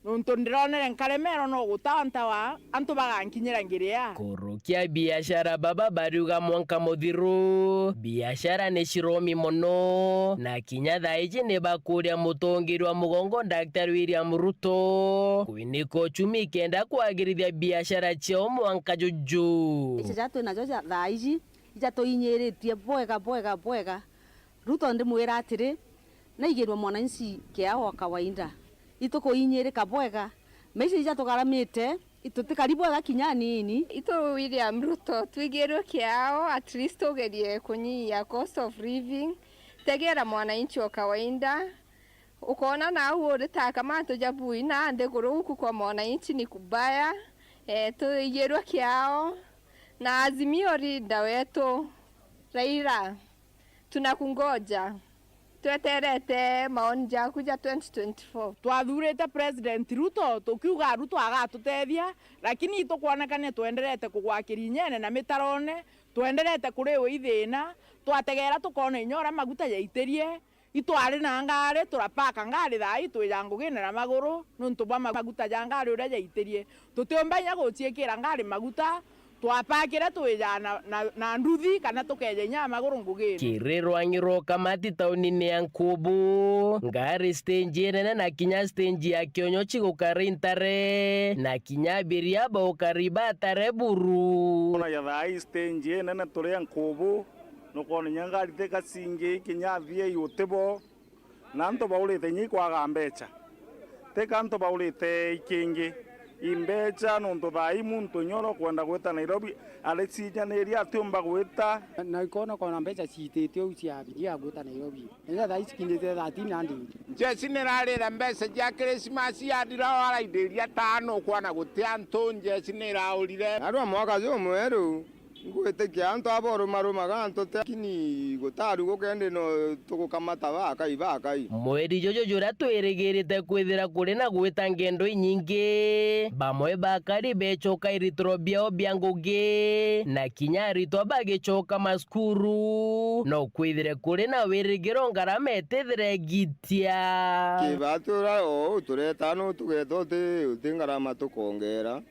nontu ndironere nkaremerwa no gutawa ntawa antu bagankinyira ngiria. Kurukia biashara baba bariuga mwanka muthiru, biashara ni ciromi mono, na kinya thaa iji ni bakuria mutongeria wa mugongo Daktari William Ruto kwinika uchumi kenda kwagirithia biashara ciao mwanka juju. Icio ja twi najo ja thaa iji, ija tuinyiritie bwega, bwega, bwega. Ruto ndimwira atiri, naigirwe mwananchi kiao wa kawaida. Itukuinyirika bwega. Maisha ija tugaramite, itutikari bwega kinya anini. Itu William Ruto, twigirwe kiao, at least ugerie kunyihia cost of living. Tegera mwananchi wa kawaida. Ukoona nau uri ta kama antu ja bui na nthiguru guku kwa mwananchi ni kubaya. Eh, tuigirwe kiao. Na Azimio leader wetu, Raila, tunakungoja. Tweterete maoni jaku ja twenty twenty-four. Twathurite President Ruto, tukiuga Ruto agatutethia, lakini itukwonekania twenderete kugwakiria inyene na mitarone, twenderete kuriwa ithina, twategera tukoona inya uria maguta jaitirie, itwari na ngari, turapaka ngari thaa ii twija ngugine na maguru, nontu bwa maguta ja ngari uria jaitirie. Tutiumba inya guciikira ngari maguta, twapakire twija na, na, na nduthi kana tukeja inya na maguru ngugine. Kiri rwangi rwa ukamati taunine ya Nkubu, ngari stage inene na kinya stage ya Kionyo cigukara intare, na kinya abiria baukari batare buru. Ona ya thaa ii stage inene turi a Nkubu, nukwona inya ngari tika cingi, kinya athii utibo. Na antu baurite inya ikwaga mbeca. Tika antu baurite ikingi, i mbeca, nontu thaa ii muntu inya uria ukwenda gwita Nairobi, aricinjaniria atiumba gwita. Na ikona kona mbeca ciitite uu cia abiria gwita Nairobi. Ethira thaa ii cikinyite thirteen hundred. Njeci nirarira mbeca cia Krismasi yathira o araindiria tano, kwana guti antu, njeci niraurire. Narua mwaka jumweru, Ngwitikia antu aba urumarumaga antu te, lakini gutari gukendi no tugukamata bakai bakai. Mweri juju juria twirigirite kwithira kuri na gwita ngendo inyingi, bamwe bakari becoka iritiro biao bia ngugi, na kinya aritwa bagicoka macukuru, no kwithire kuri na wirigiro ngarama itithire igitia. Kibati uria o uu tureta nu tugeta uti, uti ngarama tukongera.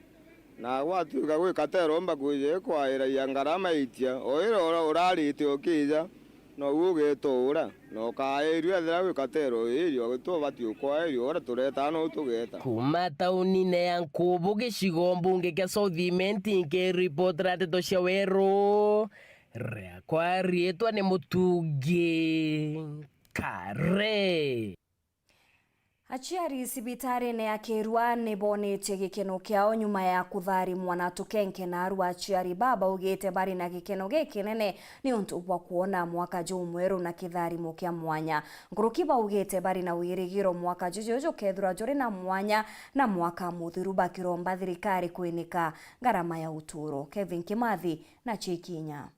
Na gwatuika gwi katero mba kwija ikwairagia ngarama itia, o iria ura-, urarite ukija, nou ugeta ura, na ukairua ethira gwi katero irio, tubati ukwairua uria tureta nou tugeta. Kuuma taunine ya Nkubu, gicigo mbunge kia South Imenti, nkiripotera nteto cia Weru, riakwa riitwa ni Mutungi Kare. Aciari cibitarine ya Kirua ni bonitie gikeno kiao nyuma ya kutharimwa na tukenke, na aru aciari baa baugite bari na gikeno gikinene niuntu bwa kwona mwaka jumweru na kitharimo kia mwanya. Nkuruki baugite bari na wirigiro mwaka juju jukethirwa juri na mwanya na mwaka muthiru, bakiromba thirikari kwinika ngarama ya uturo. Kevin Kimathi na Chikinya.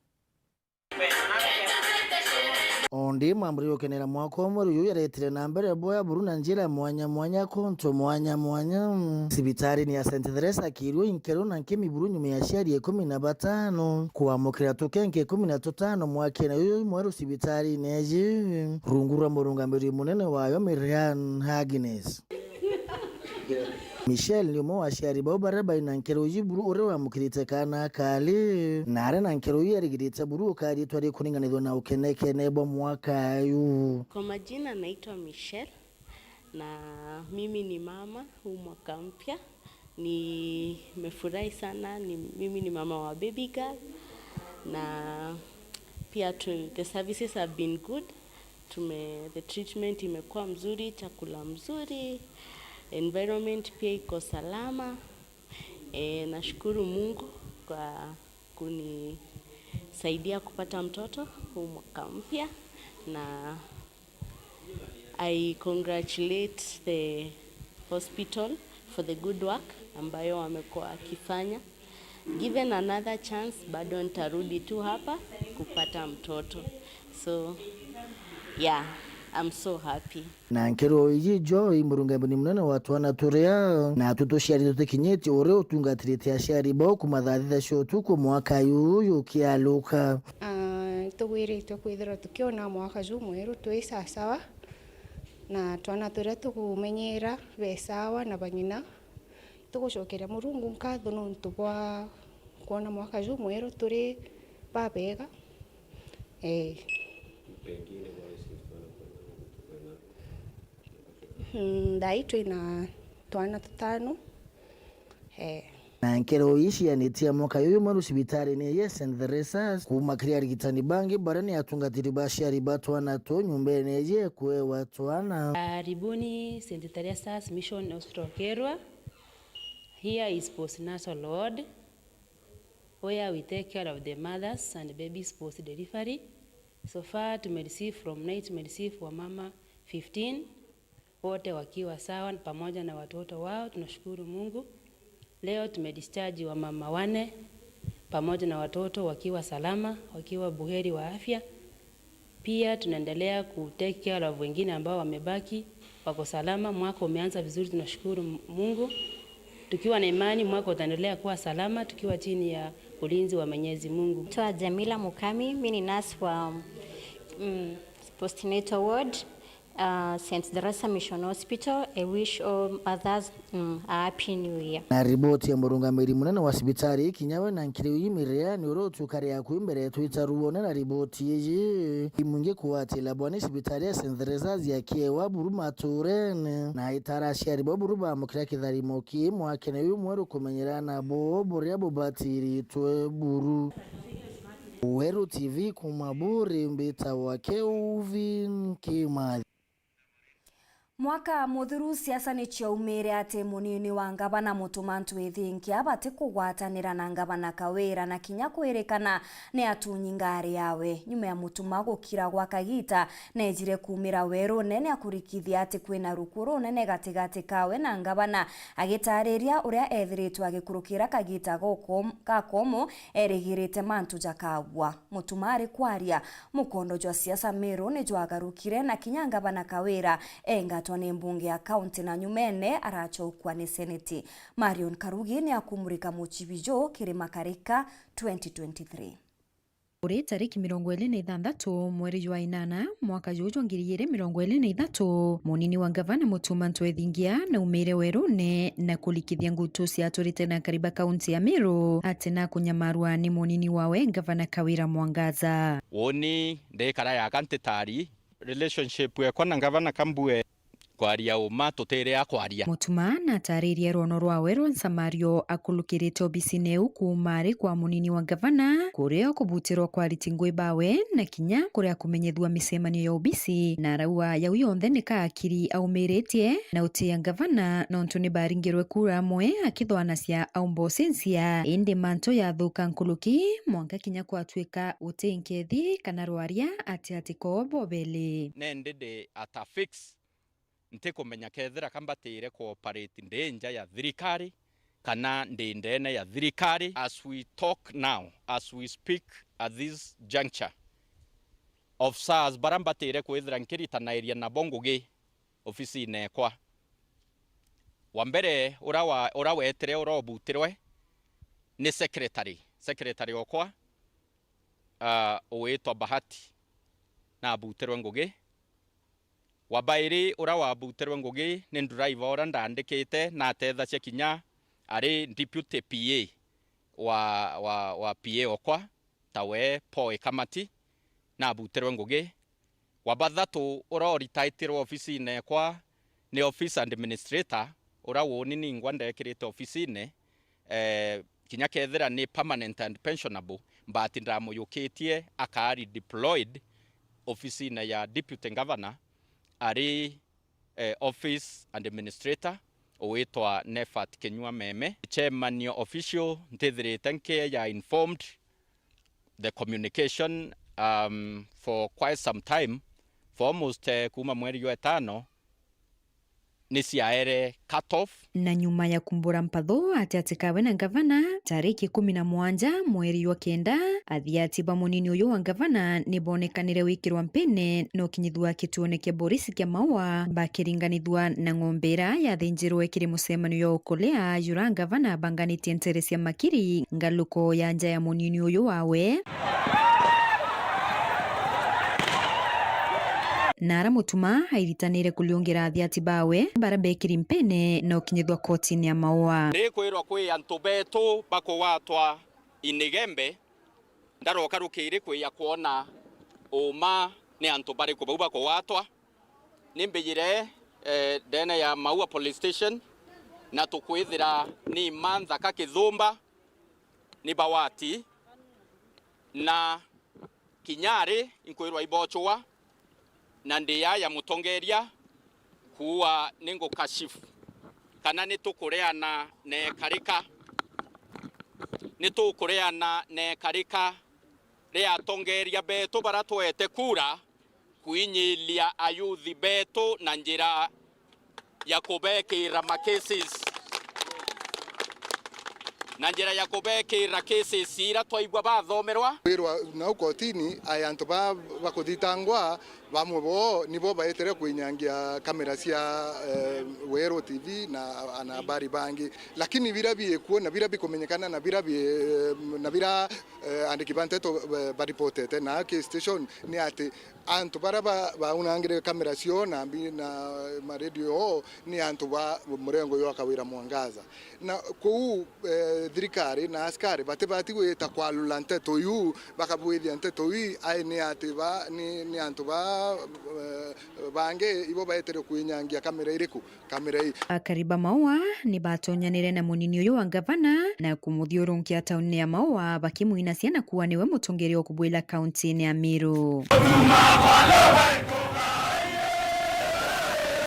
O ndi mwambiririe gukenera mwaka umwe, riu yaretire na mbere boya buru na njira mwanya mwanya, kuntu mwanya mwanya. Cibitarini ya Saint Theresa Kirua, inkero na nkimi buru nyuma ya aciari ikumi na batano kwamukira tukenke ikumi na tutano mwakene uyu mweru cibitarini eji, rungu rwa murungamiri munene wayo Miriam Agnes. Michelle ni umwe wa aciari bau baria bai na nkero iji buru uria wamukirite kaana akari, na ari na nkero iji arigirite buru ukariitwa rikuringanithua na ukenekene bwa mwaka uyu. Kwa majina naitwa Michelle na mimi ni mama huu mwaka mpya. Nimefurahi sana, ni, mimi ni mama wa baby girl na pia tu, the services have been good. Tume, the treatment imekuwa mzuri, chakula mzuri, environment pia iko salama. E, nashukuru Mungu kwa kunisaidia kupata mtoto huu mwaka mpya, na I congratulate the hospital for the good work ambayo wamekuwa wakifanya. Given another chance, bado nitarudi tu hapa kupata mtoto. So, yeah, I'm so happy. Na nkero iji Joy, murungamiri munene wa twana turia, na atu tuciari tutikinyitie uria utungatirite aciari bau kumathaa thita cia utuku mwaka uyu ukialuka. Ah, nitugwiritwe kwithirwa tukiona mwaka jumweru twi sasawa, na twana turia tukumenyera be sawa na bang'ina. Tugucokeria Murungu nkatho nontu bwa kwona mwaka jumweru turi babega. Ee. Pengine kwa receive twana kwena, kwena. Mm, thaa ii twina twana tutano. Ee. Na nkero ii cianitie mwaka juju mweru cibitarini ya Saint Theresa's, kuuma kiri arigitani bangi baria ni atungatiri ba aciari ba twana tuu nyumbene iji ekuewa twana. Karibuni Saint Theresa's Mission Hospital Kirua. Here is postnatal ward where we take care of the mothers and babies post delivery. So far tumereceive, from night tumereceive wamama fifteen, wote wakiwa sawa pamoja na watoto wao. Tunashukuru Mungu. Leo tumedischarge wamama wane pamoja na watoto wakiwa salama, wakiwa buheri wa afya. Pia tunaendelea ku take care of wengine ambao wamebaki, wako salama. Mwaka umeanza vizuri, tunashukuru Mungu. Tukiwa na imani mwaka utaendelea kuwa salama, tukiwa chini ya ulinzi wa Mwenyezi Mungu. Naitwa Jamila Mukami, mimi ni nurse wa, mm, postnatal ward, uh, Saint Theresa Mission Hospital. I wish all mothers, mm, a happy new year. Na riboti ya murungamiri munene wa cibitari ii kinya we na nkiri uyu Miriam ni uria utukaria akui mbere twita ruone na riboti iji. Imwingi kuatila bwani cibitari ya Saint Theresa's ya Kiewa buru maturene, na itara aciari bo buru bamukira kitharimo kii mwakene uyu mweru kumenyera nabo buria bubatiritwe buru. Weru T V kuma buri mbitagwa Kelvin Kimathi. Mwaka muthuru, siasa ni ciaumire ati munini wa ngavana Mutuma Ntwithingia batikugwatanira na ngavana Kawira na kinya kwirikana ni atunyi ngari yawe. Nyuma ya Mutuma gukira gwa kagita, nejire kuumira werune ni akurikithia ati kwina rukuo runene gatigati kawe na ngavana, agitariria uria ethiritwe agikurukira kagita gokom-, gakomu erigirite mantu jakabua. Mutuma ari kwaria, mukondo jwa siasa Meru ni jwagarukire na kinya ngavana Kawira engatwa ni mbunge ya kaunti na nyumene aracokua ni seneti. Marion Karugi ni akumurika mucibi juu kiri Makarika twenty twenty-three. Kuri tariki mirongo iri na ithanthatu mweri jwa inana mwaka juju jwa ngiri igiri mirongo iri na ithatu, munini wa ngavana Mutuma Ntwethingia naumire werune na kurikithia ngutu ciaturite na akari ba kaunti ya Meru ati nakunyamarua ni munini wawe ngavana Kawira Mwangaza. Uuni ndikara yaka ntitari relationship yekwa na ngavana Kambue. Kwaria uma tutiri a kwaria. Mutuma nataririe rwono rwawe rwa nsamario akulukirite obisine iu kuuma ari kwa munini wa ngavana, kuria kubutirwa kwa ariti ngui bawe, na kinya kuria kumenyethua micemanio ya obisi, na arauga yau yonthe ni ka akiri aumiritie na utia ngavana, nontu ni baringirwe kura amwe akithwanacia aumba ucensia, indi mantu yathuka nkuruki, mwanka kinya kwatuika uti nkethi kana rwaria ati ati koo bobeli. Nendi ndi at a fix ntikumenya kethira ka mbatire kuoperate ndi nja ya thirikari kana ndi ndene ya thirikari. As we talk now, as we speak at this juncture, officers bara mbatire kwithira nkiritanairia nabo ngugi ofisine ekwa, wa mbere ura wa-, ura wetire, ura ubutirwe ni secretary, secretary okwa, ah, ugwitwa Bahati, nabutirwe ngugi. Wa bairi ura wabutirwe ngugi ni driver ura ndandikite na atethacia kinya ari deputy P A wa, wa, wa P A okwa, tawe Paul Ikamati, nabutirwe ngugi. Wa bathatu ura uritaitirwe ofisine ekwa ni office administrator, ura uuni ningwa ndekirite ofisine, eh, kinya kethira ni permanent and pensionable, but ndamuyukitie akaari deployed ofisine ya deputy governor ari, eh, office administrator ugwitwa Nefat Kinyua Meme. Chairman official, ntithirite nkeya informed the communication, um, for quite some time, for almost, eh, kuuma mweri jwa itano, ni ciaere cut off. Na nyuma ya kumbura mpatho ati ati kawe na ngavana, tariki ikumi na mwanja mweri jwa kenda, athiati ba munini uyu wa ngavana ni bonekanire wikirwa mpene na ukinyithua kituone kia borisi kia Maua, bakiringanithua na ng'ombe ira yathinjirwe kiri mucemanio jwa ukulea jura ngavana abanganitie ntere cia Makiri, ngaluko ya nja ya munini uyu wawe. Na ara Mutuma airitanire kuriungira athiati bawe bara bekiri mpene na ukinyithua kotini ya Maua. Ndikwirwa kwi antu betu bakugwatwa Inigembe, ndaroka rukiri kwija kwona uma ni antu bariku bau bakugwatwa. Nimbijire, eh, ndene ya Maua Police Station, na tukwithira ni Mantha ka Kithumba, ni bawati, na kinya ari inkwirwa ibochwa, na ndi ya ya mutongeria kuua ni ngukashifu kana ni tukureana na ekarika, ni tukureana na ekarika ria atongeria betu bara twete kura kuinyilia ayuthi betu na njira ya kubekira ma cases, na njira ya kubekira cases ira twaigua bathomerwa. Kwirwa nau kotini, ai antu ba bakuthitangwa, bamwe bo nibo baetire kwinyangia kamera cia, eh, Weru T V na anahabari bangi, lakini bira biikuo na bira bikumenyekana na bira bi-, na bira, eh, andiki ba nteto, eh, baripotete na Haki Station ni ati antu bara ba-, baunangire kamera cio na mbi-, na maredio oo ni antu ba murengo jwa Kawira Mwangaza. Na kuu, eh, thirikari na askari batibati gwita kwarura nteto iu, bakabwithia nteto ii, ai ni ati ba, ni, ni antu ba, eh, bangi ibo baetire kwinyangia kamera iriku? Kamera ii. Akari ba Maua ni batonyanire na munini uyu wa ngavana na kumuthiurunkia tauni ya Maua, bakimwinacia na kuuga niwe mutongeria ukubwila kauntini ya Meru.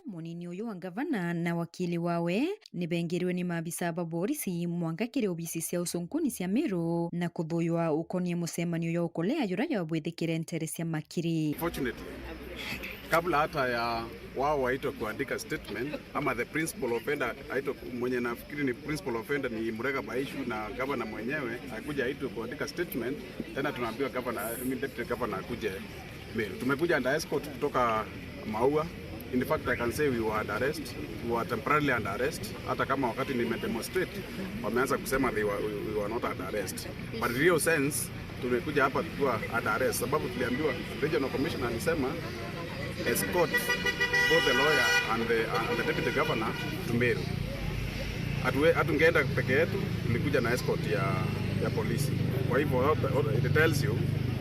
Munini Gavana na wakili wawe ni bengirwe ni maabisa ba borisi mwanka kiri obisi cia usunkuni cia Meru na kuthuywa ukonie mucemanio jwa ukolea juria jwabwithikire ntere cia Makiri. Unfortunately, kabla hata ya wao waitwe kuandika statement, ama the principal offender aitwe, mwenye nafikiri ni principal offender ni Murega Baishu na gavana mwenyewe akuja aitwe kuandika statement, tena tunaambiwa gavana, I mean, deputy governor akuje Meru. Tumekuja under escort kutoka Maua. In fact, I can say we were under arrest. We were temporarily under arrest. Hata kama wakati nime demonstrate, wameanza kusema they were, we, we were not under arrest. But real sense, tumekuja hapa tukiwa under arrest. Sababu tuliambiwa, regional commissioner alisema, escort both the lawyer and the, and the deputy governor to Meru. Hatuwe-, hatungeenda peke yetu, tulikuja na escort ya, ya polisi. Kwa hivyo, it tells you,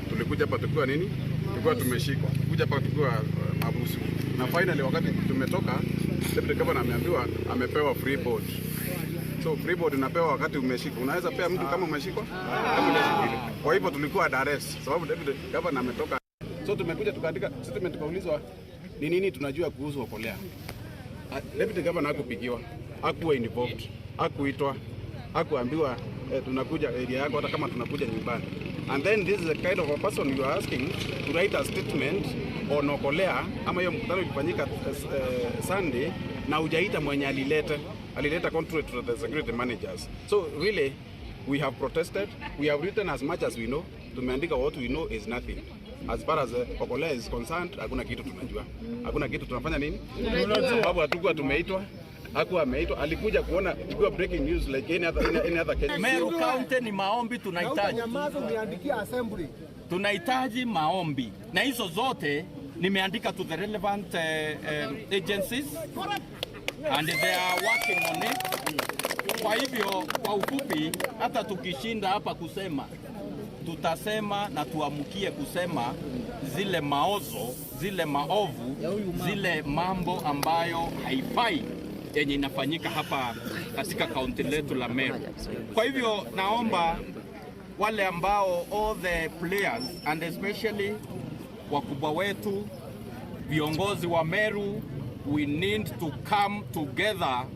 tulikuja hapa tukiwa nini? Tukiwa tumeshikwa. Tulikuja hapa tukiwa, uh, mabusu. Na finally, wakati tumetoka, deputy governor ameambiwa amepewa free board. So, free board unapewa wakati umeshikwa. Unaweza pea mtu kama umeshikwa? Kama hujashikwa. Kwa hivyo, tulikuwa under arrest, sababu deputy governor ametoka. So tumekuja tukaandika statement, tukaulizwa ni nini tunajua kuhusu Okolea. Ah, deputy governor hakupigiwa, hakuwa involved, hakuitwa, hakuambiwa, eh, tunakuja area yako, hata kama tunakuja nyumbani. And then this is the kind of a person you are asking to write a statement on Okolea, ama hiyo mkutano ilifanyika, eh, Sunday, na hujaita mwenye alilete, alileta contrary to the security managers. So really, we have protested, we have written as much as we know. Tumeandika, what we know is nothing. As far as, uh, Okolea is concerned, hakuna kitu tunajua. Hakuna kitu tunafanya nini? Sababu hatukuwa tumeitwa, hakuwa ameitwa, alikuja kuona, ilikuwa breaking news like any other, any, any other case. Meru County ni maombi tunahitaji. Nyamaza, umeandikia assembly. Tunahitaji maombi. Na hizo zote nimeandika to the relevant, eh, eh, agencies. And they are working on it. Kwa hivyo, kwa ufupi, hata tukishinda hapa kusema, tutasema na tuamkie kusema zile maozo, zile maovu, zile mambo ambayo haifai yenye inafanyika hapa katika kaunti letu la Meru. Kwa hivyo, naomba wale ambao, all the players and especially wakubwa wetu, viongozi wa Meru, we need to come together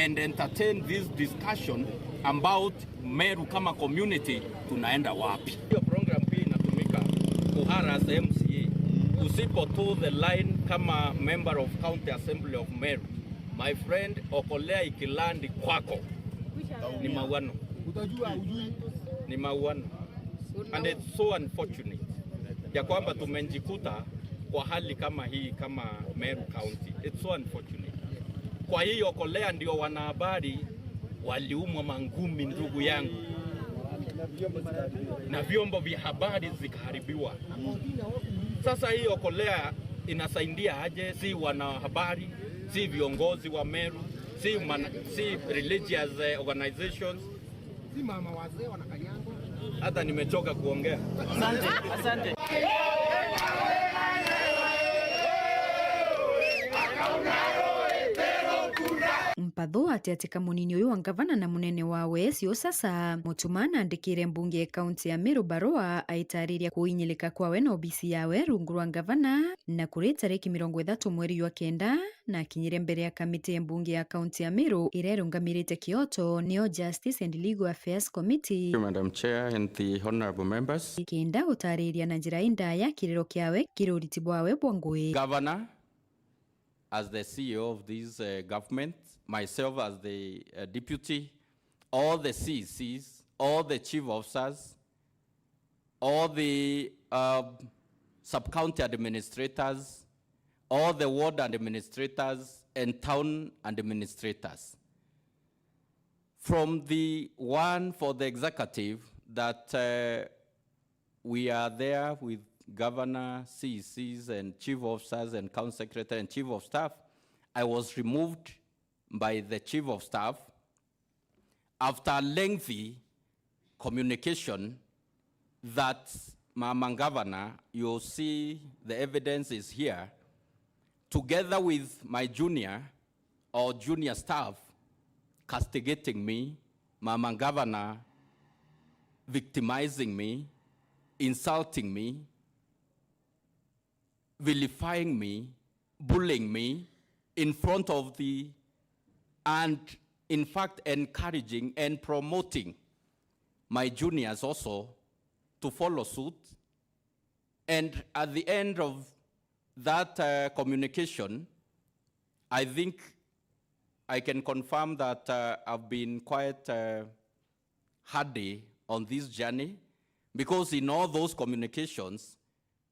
and entertain this discussion about Meru kama community, tunaenda wapi? Hiyo program pia inatumika kuharass M C A. Usipo toe the line kama member of County Assembly of Meru, my friend, Okolea ikilandi kwako, ni mauano. Utajua, ujui. Ni mauano. And it's so unfortunate ya kwamba tumejikuta kwa hali kama hii kama Meru County. It's so unfortunate. Kwa hiyo Okolea ndio wanahabari waliumwa mangumi, ndugu yangu, na vyombo vya habari zikaharibiwa. Sasa hii Okolea inasaidia aje? Si wanahabari, si viongozi wa Meru, si mana-, si religious, eh, organizations. Si mama wazee wanakanyangwa. Hata nimechoka kuongea. Asante, asante. Mpatho atiatika munini uyu wa ngavana na munene wawe Siosasa Mutuma naandikire mbunge ya kaunti ya Meru barua aitariria kuinyilika kwawe na obisi yawe rungu rwa ngavana, na kuri tariki mirongo ithatu mweri jwa kenda, na akinyire mbere ya kamiti ya mbunge ya kaunti ya Meru iria irungamirite kioto, niyo Justice and Legal Affairs Committee. Madam Chair and the honourable members. Kenda gutariria na njira indaya kiriro kiawe kiri uriti bwawe bwa ngui. Governor, as the C E O of this, uh, government, myself as the, uh, deputy, all the C E Cs, all the chief officers, all the, uh, sub-county administrators, all the ward administrators and town administrators. From the one for the executive that, uh, we are there with governor, C E Cs and chief officers and county secretary and chief of staff, I was removed by the chief of staff after a lengthy communication that, Mama Governor, you'll see the evidence is here, together with my junior or junior staff castigating me, Mama Governor victimizing me, insulting me, vilifying me, bullying me, in front of the, and in fact encouraging and promoting my juniors also to follow suit. And at the end of that, uh, communication, I think I can confirm that, uh, I've been quite, uh, hardy on this journey, because in all those communications,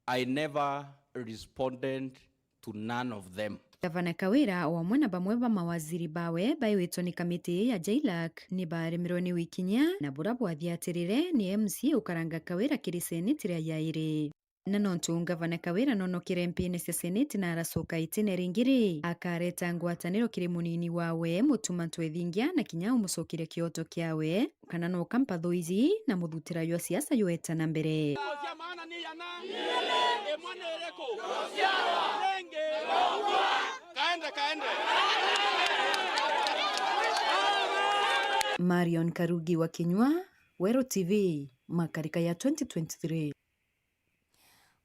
I never responded to none of them. Gavana Kawira o amwe na bamwe ba mawaziri bawe baiwitwe ni kamiti ya JLAC ni baremirwe ni wikinyia, na bura bwathiatirire ni M C A ukaranga Kawira kiri seneti ria yairi. Na nontu Gavana Kawira nonokire mpine cia seneti na aracoka itine ringi ri, akareta ngwataniro kiri munini wawe Mutuma Twethingia na kinya umucokeria kioto kiawe, kana no kampatho iji na muthutira jwa siasa jweta na mbere. Cia maana ni yana, imwe ni iriku? Ringi. Kaende, kaende. Marion Karugi wa Kinyua, Weru T V, makarika ya twenty twenty-three.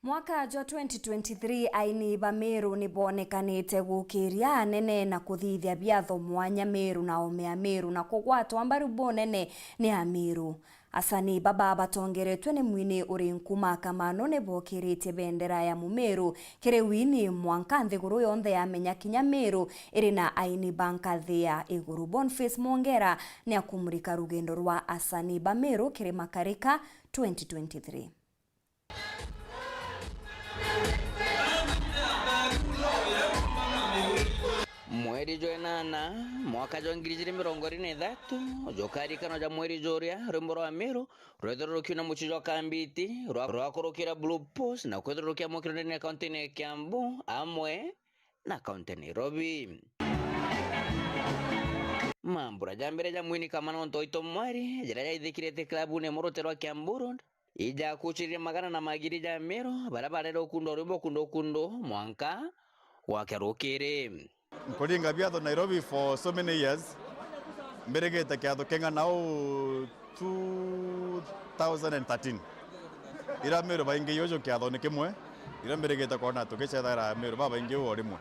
Mwaka jwa twenty twenty-three, aini ba Meru ni boonekanite gukiria anene na kuthithia biatho mwanya Meru na oome a Meru na kugwatwa mbaru bunene ni a Meru. Asani baba batongeretwe ni mwini uri nkuma Kamano ni bookiritie bendera ya Mumeru kiri wini mwanka nthiguru yonthe yamenya kinya Meru iri na aini ba nkathi ya iguru. Boniface Mwongera ni akumurika rugendo rwa asani ba Meru kiri Makarika twenty twenty-three. Mweri jwa inana, mwaka jwa ngiri ijiri mirongo iri na ithatu, jukarikanwa ja mweri juria, rwimbo rwa Meru rwethirwe rukiuna mucii jwa Kambiti, rwa, rwakurukira Blue Post na kwithirwa rukiamukirwa ndene ya kaunti ya Kiambu, amwe na kaunti ya Nairobi. Mambura ja mbere ja mwini Kamano Ntoito Mwari, jaria jaithikirite klabune imwe rutere rwa Kiambu Road, ijakuciririe magana na magiri ja Meru, baria barere ukundwa rwimbo kundu kundu mwanka gwakia rukiri. Nkuringa biatho Nairobi for so many years. Mbirigite kiatho king'ana uu two thousand and thirteen. Ira Meru baingi uju kiathoni kimwe, ira mbirigite kwona tukicethaira Meru babaingi uu o rimwe.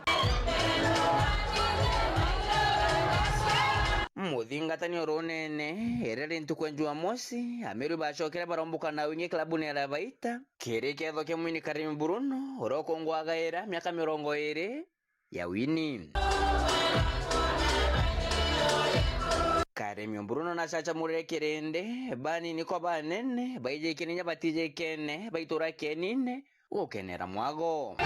Muthingatani urunene, iria ri ntuku ya Jumamosi, Ameru bacokere baromboka na wingi klabuni ya Lavaita, kiri kiatho kia mwini Karim Bruno, uria ukungwagaira miaka mirongo iri, ya wini. Karemio Bruno nacacamurire kirindi, banini kwa banene, baijikene inya batijikene, baitura kenine, gukenera mwago.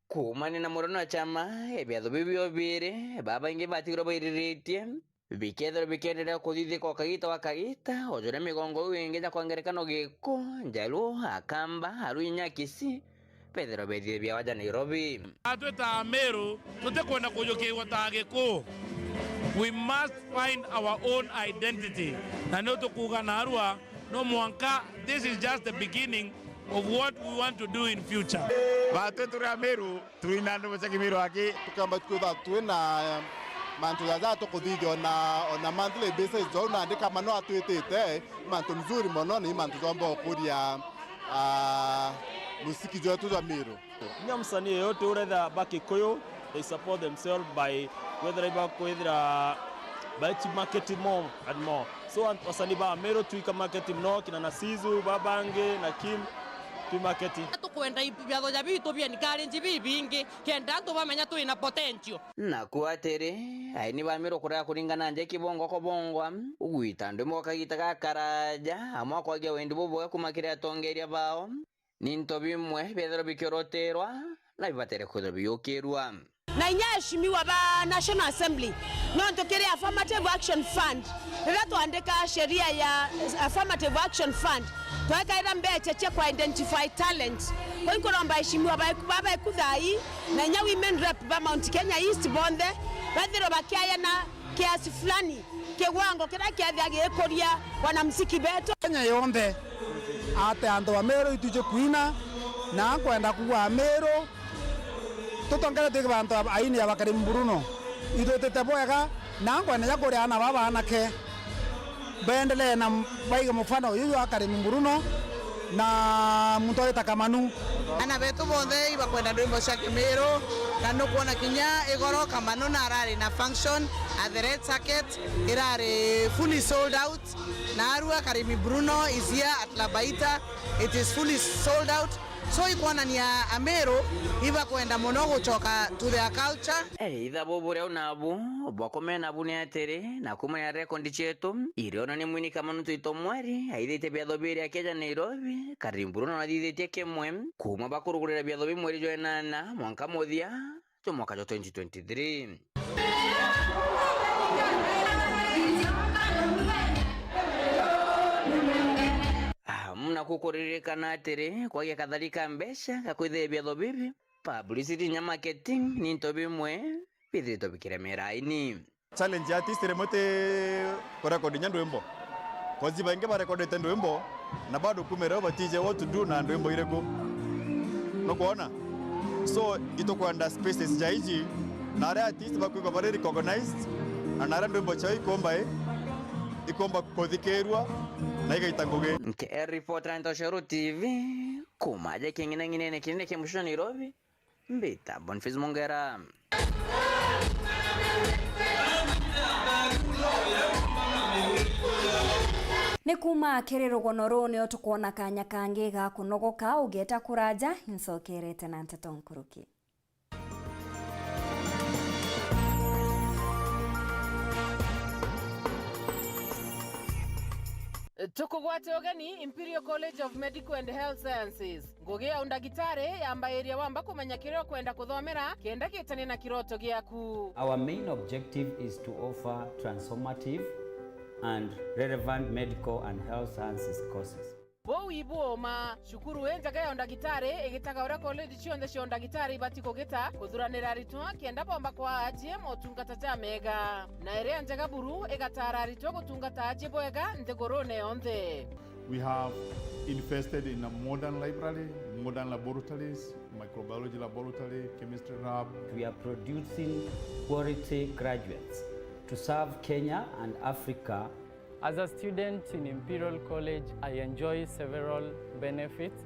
Kuumania na murano na chama, ibiatho biu biobiri, babaingi batigirwe bairiritie, bikethirwa bikienderea kuthithika o kagita gwa kagita, o juria migongo iu ingi ja kwa ngerekano Gikuu, Njaluo, Akamba, Aluhya, Akisii, bethirwa bethithie biawa ja Nairobi. Atwi ta Ameru, tutikwenda kujukiirwa ta Agikuu. We must find our own identity. Na niu tukuuga narua, no mwanka, this is just the beginning of what we want to do in future. Batwi turi Ameru, turi na andu mucagi Meru aki. Tukamba kwithirwa twina mantu jaja tukuthithia ona, ona monthly basis, jau nandi Kamano atwitite, mantu mzuri mono, ni mantu jomba gukuria, ah, musiki jwetu jwa Meru. Kinya msanii yeyote uretha ba Kikuyu, they support themselves by kwethira iba kwithira by market more and more. So, an-, wasanii ba Meru twika market mono, kina Nasizu, babangi, na Kim, twi market. Tukwenda i-, biatho ja bitu bia encourage bibingi, kenda antu bamenya twina potential. Naku atiri, aini ba Meru kurega kuringana nja kibongo kobongwa, ugwita ndwimbo kagita gakaraja, amwe akwagia wendi bubwe kuma kiri atongeria bao. Ni into bimwe biethirwa bikioroterwa na bibatere kwithirwa biyukirwa. Na inya aheshimiwa ba National Assembly, nontu kiri Affirmative Action Fund, riria twandika sheria ya Affirmative Action Fund, twekaira mbecha cia ku identify talent. Kwi nkuromba aheshimiwa baeku, babeku thai, na inya women rep ba Mount Kenya East bonthe, bethirwe bakiayana kiasi fulani, kiwango kiria kiathia gikuria wanamuziki betu. Kenya yonthe, ati antu ba Meru itwiji kwina, na nkwenda kuuga Ameru, tutongeretwe ki bantu ba aini ya ba Karim Bruno. Itwitite bwega, na nkwenda ja kuria aana baba anake, beendelee na baige mufano uyu jwa Karim Bruno, na muntu wita Kamanu. Ana betu bonthe ibakwenda ndwimbo cia Kimiru, na nukwona kinya igoro Kamano na arari na function at the Red Circuit, irari fully sold out, na arua Karimi Bruno is here at Labaita, it is fully sold out. So ikwonania Amiru ibakwenda muno gucoka to their culture. Eitha bubu riu nabu bwa kumena bu ni atiri, na kumenya rekondi cietu irionania mwini Kamano Tuito Mweri aithitie biatho biri akieja Nairobi, Karimi Bruno nathithitie kimwe. Kuuma bakurugurira biatho bi mweri jwa inana mwanka muthia jwa mwaka jwa twenty twenty-three. Amu naku kuririkana atiri, kwagia kathari ka mbeca ga kwithiria biatho bibi, publicity inya marketing ni into bimwe bithiritwe bikiremera aini. Challenge ya artist rimwe ti kurecord inya ndwimbo. Cause baingi barecordete ndwimbo na bado kumira batije what to do na ndwimbo iriku. Nukwona? So, itukwenda spaces ja iji, na aria artist bakwigwa bari recognized, na na aria ndwimbo ciao ikomba i, ikomba kuthikirua na igaita ngugi. Nke reporter Ntoshoro T V, kuma aja king'inang'inene kinene kia mucicio Nairobi, mbita Boniface Mongera. Ni kuma kiri rugono ruu nio tukwona kanya kangi ga kunogoka, ugeta kuraja, incokerete na nteto nkuruki. Tukugwate ugeni Imperial College of Medical and Health Sciences. Ngugi ya undagitari yambairia wamba kumenya kiria ukwenda kuthomera kenda gitanie na kiroto giaku. Our main objective is to offer transformative and relevant medical and health sciences courses. Buu ibu uma, cukuru injega ya undagitari igitaga uria college cionthe cia undagitari ibati kugita kuthuranira aritwa kenda bomba kwaa ajie motungata jamega. Na iria njega buru igataara aritwa gutungata ajie bwega nthigurune yonthe. We have invested in a modern library, modern laboratories, microbiology laboratory, chemistry lab. We are producing quality graduates to serve Kenya and Africa. As a student in Imperial College, I enjoy several benefits,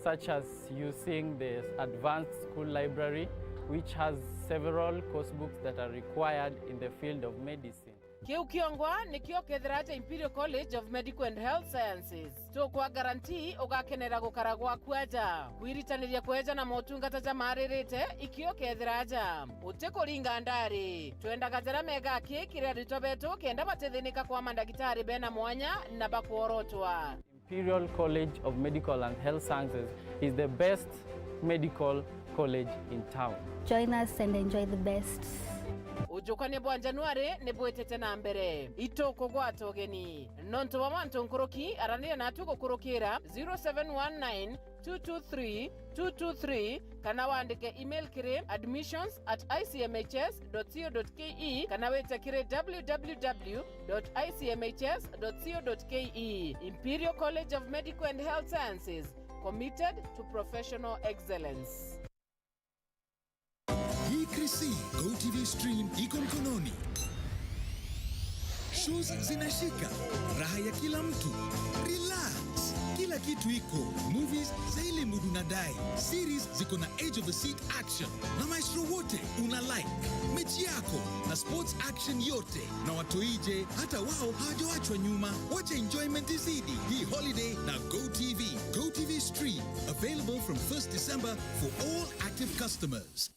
such as using the advanced school library, which has several course books that are required in the field of medicine. Kiu kiongwa nikio ukethira aja Imperial College of Medical and Health Sciences. Tukwa guarantee ugakenera gukara gwaku aja. Kwiritaniria kweja na motungata jamaaririte ikio ukethira aja. Utikuringa ndari. Twendaga jaria mega aki kiri aritwa betu kenda batithinika kwa mandagitari bena mwanya na bakworotwa. Imperial College of Medical and Health Sciences is the best medical college in town. Join us and enjoy the best. Ujukania bwa Januari ni bwitite na mbere. Itukugwata ugeni. Nontu bwa mantu nkuruki, aranira natu gukurukira zero seven one nine two two three two two three kana wandike email kiri admissions at I C M H S dot co dot K E kana wite kiri W W W dot I C M H S dot co dot K E. Imperial College of Medical and Health Sciences, committed to professional excellence. Hii Chrissy, Go T V stream iko mkononi. Shows zinashika, raha ya kila mtu. Relax, kila kitu iko. Movies za ile mood unadai. Series ziko na edge of the seat action. Na maestro wote una like. Mechi yako na sports action yote. Na watoi je, hata wao hawajaachwa nyuma. Wacha enjoyment izidi hii holiday na Go T V. Go T V stream, available from first December for all active customers.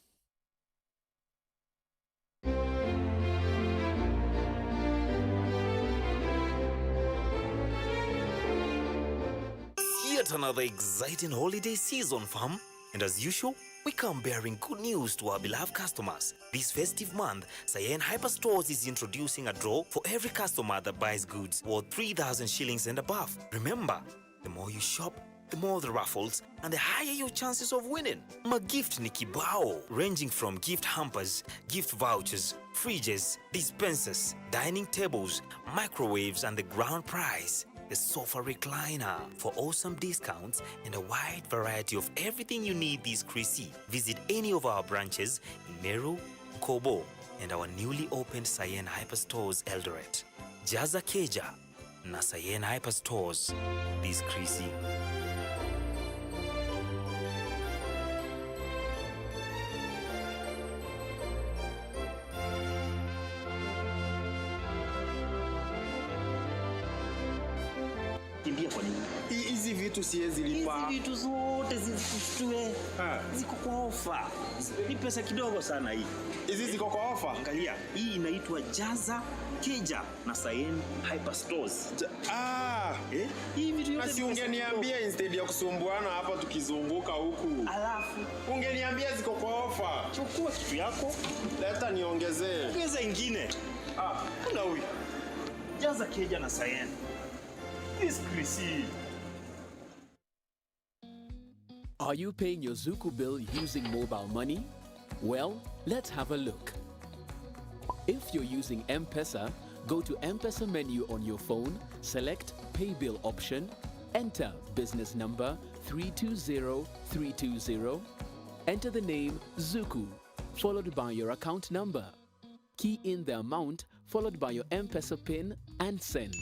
Yet another exciting holiday season, fam. And as usual, we come bearing good news to our beloved customers. This festive month, Sayen Hyperstores is introducing a draw for every customer that buys goods worth three thousand shillings and above. Remember, the more you shop, the more the raffles, and the higher your chances of winning. Magift ni kibao, ranging from gift hampers, gift vouchers, fridges, dispensers, dining tables, microwaves, and the grand prize, the sofa recliner, for awesome discounts and a wide variety of everything you need this Chrissy. Visit any of our branches in Meru, Kobo, and our newly opened Sayen Hyperstores Eldoret. Jaza keja na Sayen Hyperstores this Chrissy. Kitu siwezi lipa. Hizi vitu zote zisishtue. Ah. Ziko kwa ofa. Ni pesa kidogo sana hii. Hizi ziko kwa ofa? Angalia, hii inaitwa Jaza Keja na Sayen Hyperstores. Ja-, ah. Eh? Hii vitu yote. Na si ni pesa kidogo. Ungeniambia instead ya kusumbuana hapa tukizunguka huku. Alafu? Ungeniambia ziko kwa ofa. Chukua kitu yako. Leta niongezee. Ongeza ingine. Ah. Kuna huyu. Jaza Keja na Sayen. This Chrissy. Are you paying your Zuku bill using mobile money? Well, let's have a look. If you're using M-Pesa, go to M-Pesa menu on your phone, select Pay Bill option, enter business number three two zero three two zero, enter the name Zuku, followed by your account number. Key in the amount followed by your M-Pesa pin and send.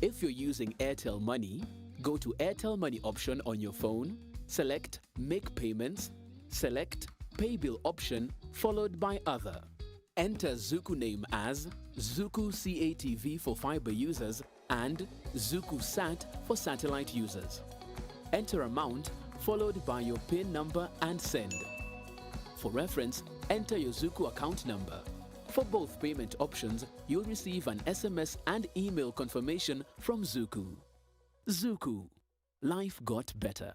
If you're using Airtel Money, go to Airtel Money option on your phone, select Make Payments, select Pay Bill option followed by Other. Enter Zuku name as Zuku C A T V for fiber users and Zuku Sat for satellite users. Enter amount followed by your pin number and send. For reference, enter your Zuku account number. For both payment options, you'll receive an S M S and email confirmation from Zuku. Zuku. Life got better.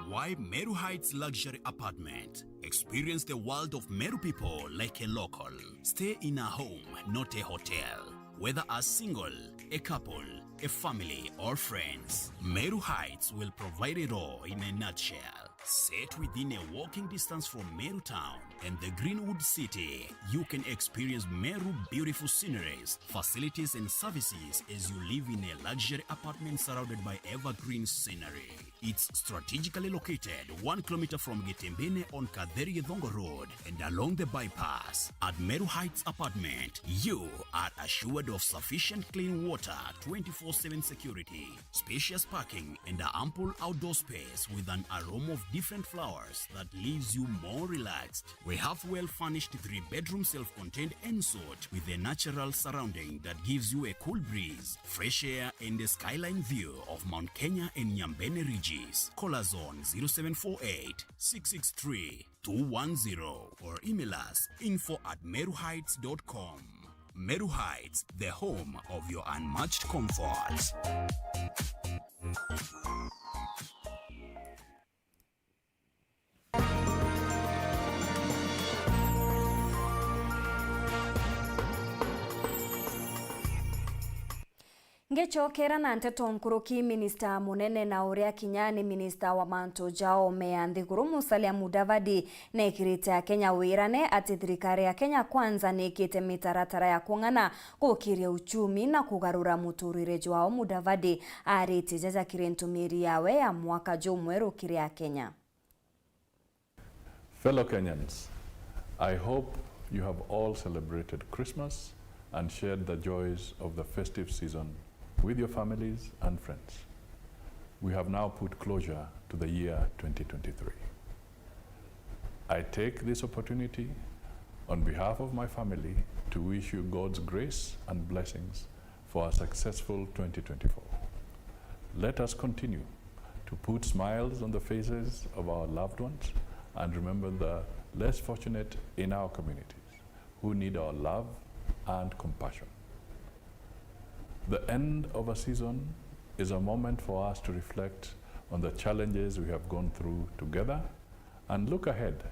Why Meru Heights Luxury Apartment? Experience the world of Meru people like a local. Stay in a home, not a hotel. Whether a single, a couple, a family, or friends, Meru Heights will provide it all in a nutshell. Set within a walking distance from Meru Town and the Greenwood City, you can experience Meru beautiful sceneries, facilities and services as you live in a luxury apartment surrounded by evergreen scenery. It's strategically located one kilometer from Getembene on Katheri Githongo Road and along the bypass. At Meru Heights Apartment, you are assured of sufficient clean water, twenty-four seven security, spacious parking, and ample outdoor space with an aroma of different flowers that leaves you more relaxed. We have well-furnished three-bedroom self-contained ensuite with a natural surrounding that gives you a cool breeze, fresh air, and a skyline view of Mount Kenya and Nyambene Ridges. Call us on zero seven four eight, six six three, two one zero or email us info at meruheights dot com. Meru Heights, the home of your unmatched comfort. Ngicokera na nteto nkuruki, minista munene na uria kinya ni minista wa mantu ja oome ya nthiguru, Musalia Mudavadi, neekirite Akenya wirane ati thirikari ya Kenya Kwanza niikite mitaratara ya kung'ana gukiria uchumi na kugarura muturire jwao. Mudavadi aaritie jaja kiri ntumiri yawe ya mwaka jumweru kiri Akenya. Fellow Kenyans, I hope you have all celebrated Christmas and shared the joys of the festive season with your families and friends. We have now put closure to the year twenty twenty-three. I take this opportunity on behalf of my family to wish you God's grace and blessings for a successful twenty twenty-four. Let us continue to put smiles on the faces of our loved ones and remember the less fortunate in our communities who need our love and compassion. The end of a season is a moment for us to reflect on the challenges we have gone through together and look ahead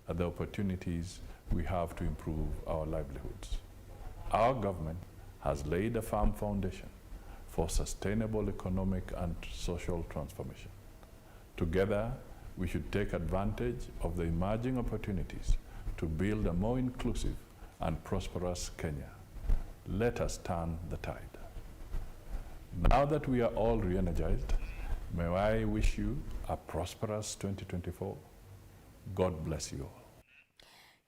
at the opportunities we have to improve our livelihoods. Our government has laid a firm foundation for sustainable economic and social transformation. Together, we should take advantage of the emerging opportunities to build a more inclusive and prosperous Kenya. Let us turn the tide. Now that we are all re-energized, may I wish you a prosperous twenty twenty-four. God bless you all.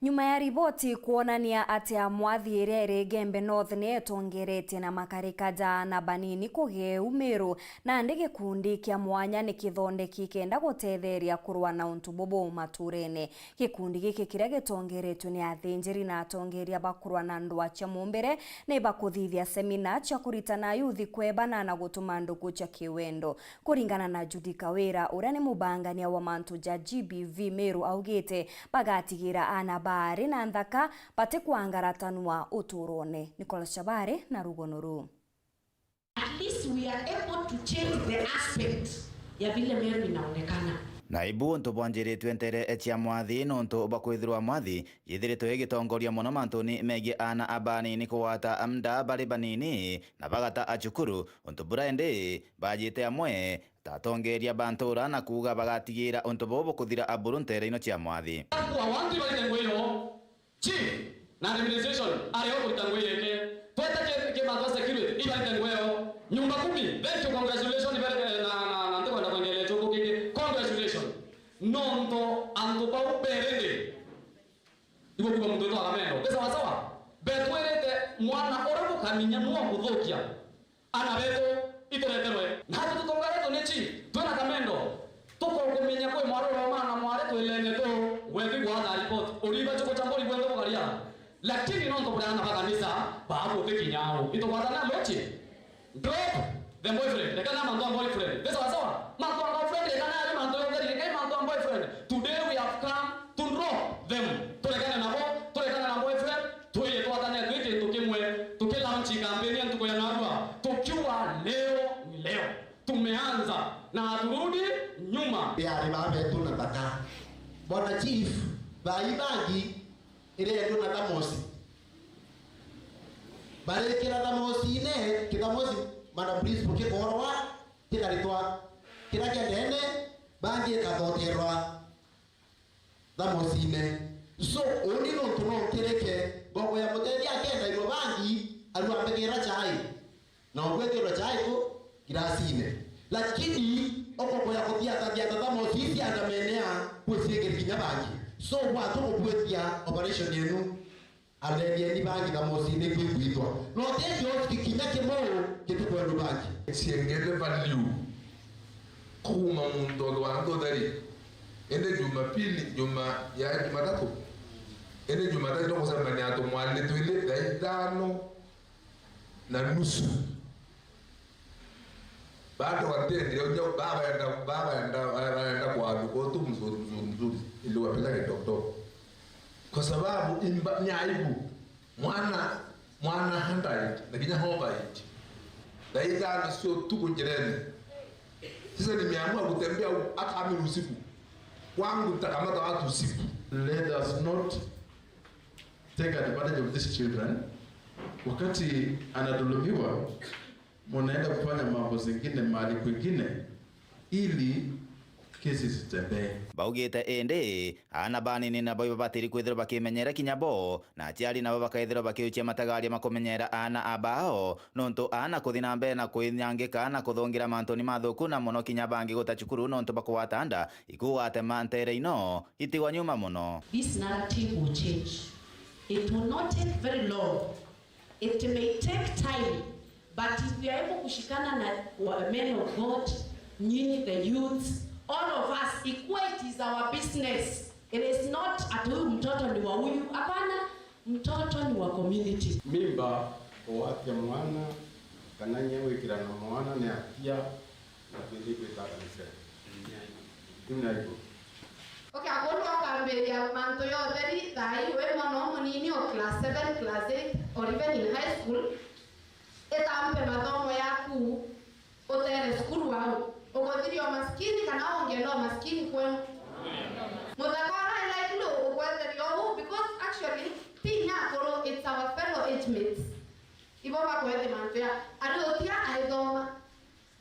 Nyuma ya riboti kwonania ati Amwathi iria iri Igembe North ni itongeretie na makarika ja aana banini kugia iu Meru, nandi gikundi kia mwanya ni kithondeki kenda gutetheria kurua na untu bubu maturene. Gikundi giki kiria gitongeretue ni athinjiri na atongeria ba kurua na ndwaa cia mumbire ni bakuthithia semina cia kuritana ayuthi kwebana na gutuma ndugu cia kiwendo. Kuringana na Judy Kawira, uria ni mubangania wa mantu ja G B V Meru, augite bagatigira aana baari na nthaka batikwangaratanwa uturone. Nicholas Chabari na rugono ruu. At least we are able to change the aspect ya vile Meru inaonekana. Na ibu untu bwanjiritue ntere cia Mwathi, nontu bwa kwithirwa Mwathi yithiritwe igitongoria mono mantuni megii aana abanini kugwata nda bari banini na bagata a cukuru, untu bura indi bajite amwe ta atongeria ba ntura na kuuga bagatigira untu buu bukuthira aburu ntere ino cia Mwathi. Kwa wantu baite ngwio, chief na administration ari o kurita ngui yake. Twete ki, ki mantu a security ibarite ngui yao. Nyumba kumi, thank you, congratulations, very, eh, na, na, na ntikwenda kwengelea chuku kiki. Congratulations. Nontu antu bau berende. Igo kuga muntu witwa Kamendo. Ni sawa sawa? Betwirite mwana uria bukaminya nwa kuthukia. Ana betu, itureterwe. Natwe tutongeretwe ni chief, twina Kamendo. Tukokumenya kwi mwaroro wa mwana mwari twilene tu, wethi gwatha report. Uriba chuko cha mbori gwethe bugaria. Lakini nontu buri ana ba kanisa, baagutikinya au. Itugwatana lochi. Drop the boyfriend. Rekana mantu a boyfriend. Ni sawa sawa? Mantu a girlfriend, rekana ayo mantu yonthe, rekana mantu a boyfriend. Today we have come to drop them. Turekane nabo, turekane na boyfriend. Twije twatane twi kintu kimwe, tuki launch campaign ya ntuku ya narua, tukiuga leo ni leo. Tumeanza na haturudi nyuma. Yari babetu na thaka. Bwana Chief, thaa ii bangi iriendwa na thamosi. Barikira thamosine, kithamosi, Madam Principal, kikorwa, kikaritwa kiria kia ndene, bangi ikathoterwa thamosine. So, uni nontu no nkirike, ngoko ya mutethia akendairwa bangi, aru ambikira chai. Na ukwikirwa chai ku girasine. Lakini, okoko ya kuthiathagia thamosi cia ndamene ya kwiciikiri kinya bangi. So, gwatu kubwitia operation yenu, alenieni bangi thamosine kwi kwithwa. No tethio kinya kimu kitikwendwa bangi. Ciengele value. Kuuma muntu wa nthuthari. Indi Jumapili, Juma ya Jumatatu. Indi Jumatatu no kucemania atumwani twili thaa ithano na nusu. Bado watendire uja, babaenda, babaenda, babaenda kwa ndugu tu mzuri, mzuri, mzuri. Ili wapeleke doktor. Kwa sababu imba, ni aibu. Mwana, mwana handai, na kinya hobait. Thaa ithano cia utuku njirene. Sasa nimeamua kutembea u-, hata amini usiku. Kwangu nitakamata watu usiku. Let us not take advantage of these children. Wakati anadhulumiwa, munaenda kufanya mambo zingine mahali kwingine ili kesi zitembee. Baugite indi, aana banini nabo ibabatiri kwithirwa bakimenyera kinya bo, na aciari nabo bakaithirwa bakiuchia matagaria ma kumenyera aana a bao, nontu aana kuthi na mbere na kwinyangika na kuthungira mantuni mathuku, na mono kinya bangi guta cukuru nontu bwa kugwata nda, ikugwatema ntere ino itigwa nyuma mono. This narrative will change. It will not take very long. It may take time, but if we are able kushikana na wa-, men of God, nyinyi the youths, all of us, ikuwe it is our business. It is not ati huyu mtoto ni wa huyu. Hapana, mtoto ni wa community. Mimba kugwatia mwana kana inya gwikirana mwana ni hatia. Na twithii twitaga micere. Kiu ni aibu. Okay, akorwo ukambiria mantu ya utheri thaa ii wi mwana umunini o class seven, class eight, or even in high school, itampe mathomo yaku utere cukuru wau. Ukuthiria umaskini kana wongeera umaskini kwenu? Muthaka uria likely ugukweteria uu, because actually, ti inya akuru, it's our fellow age mates. Ibo bakwete mantu ya, ari utia aithoma.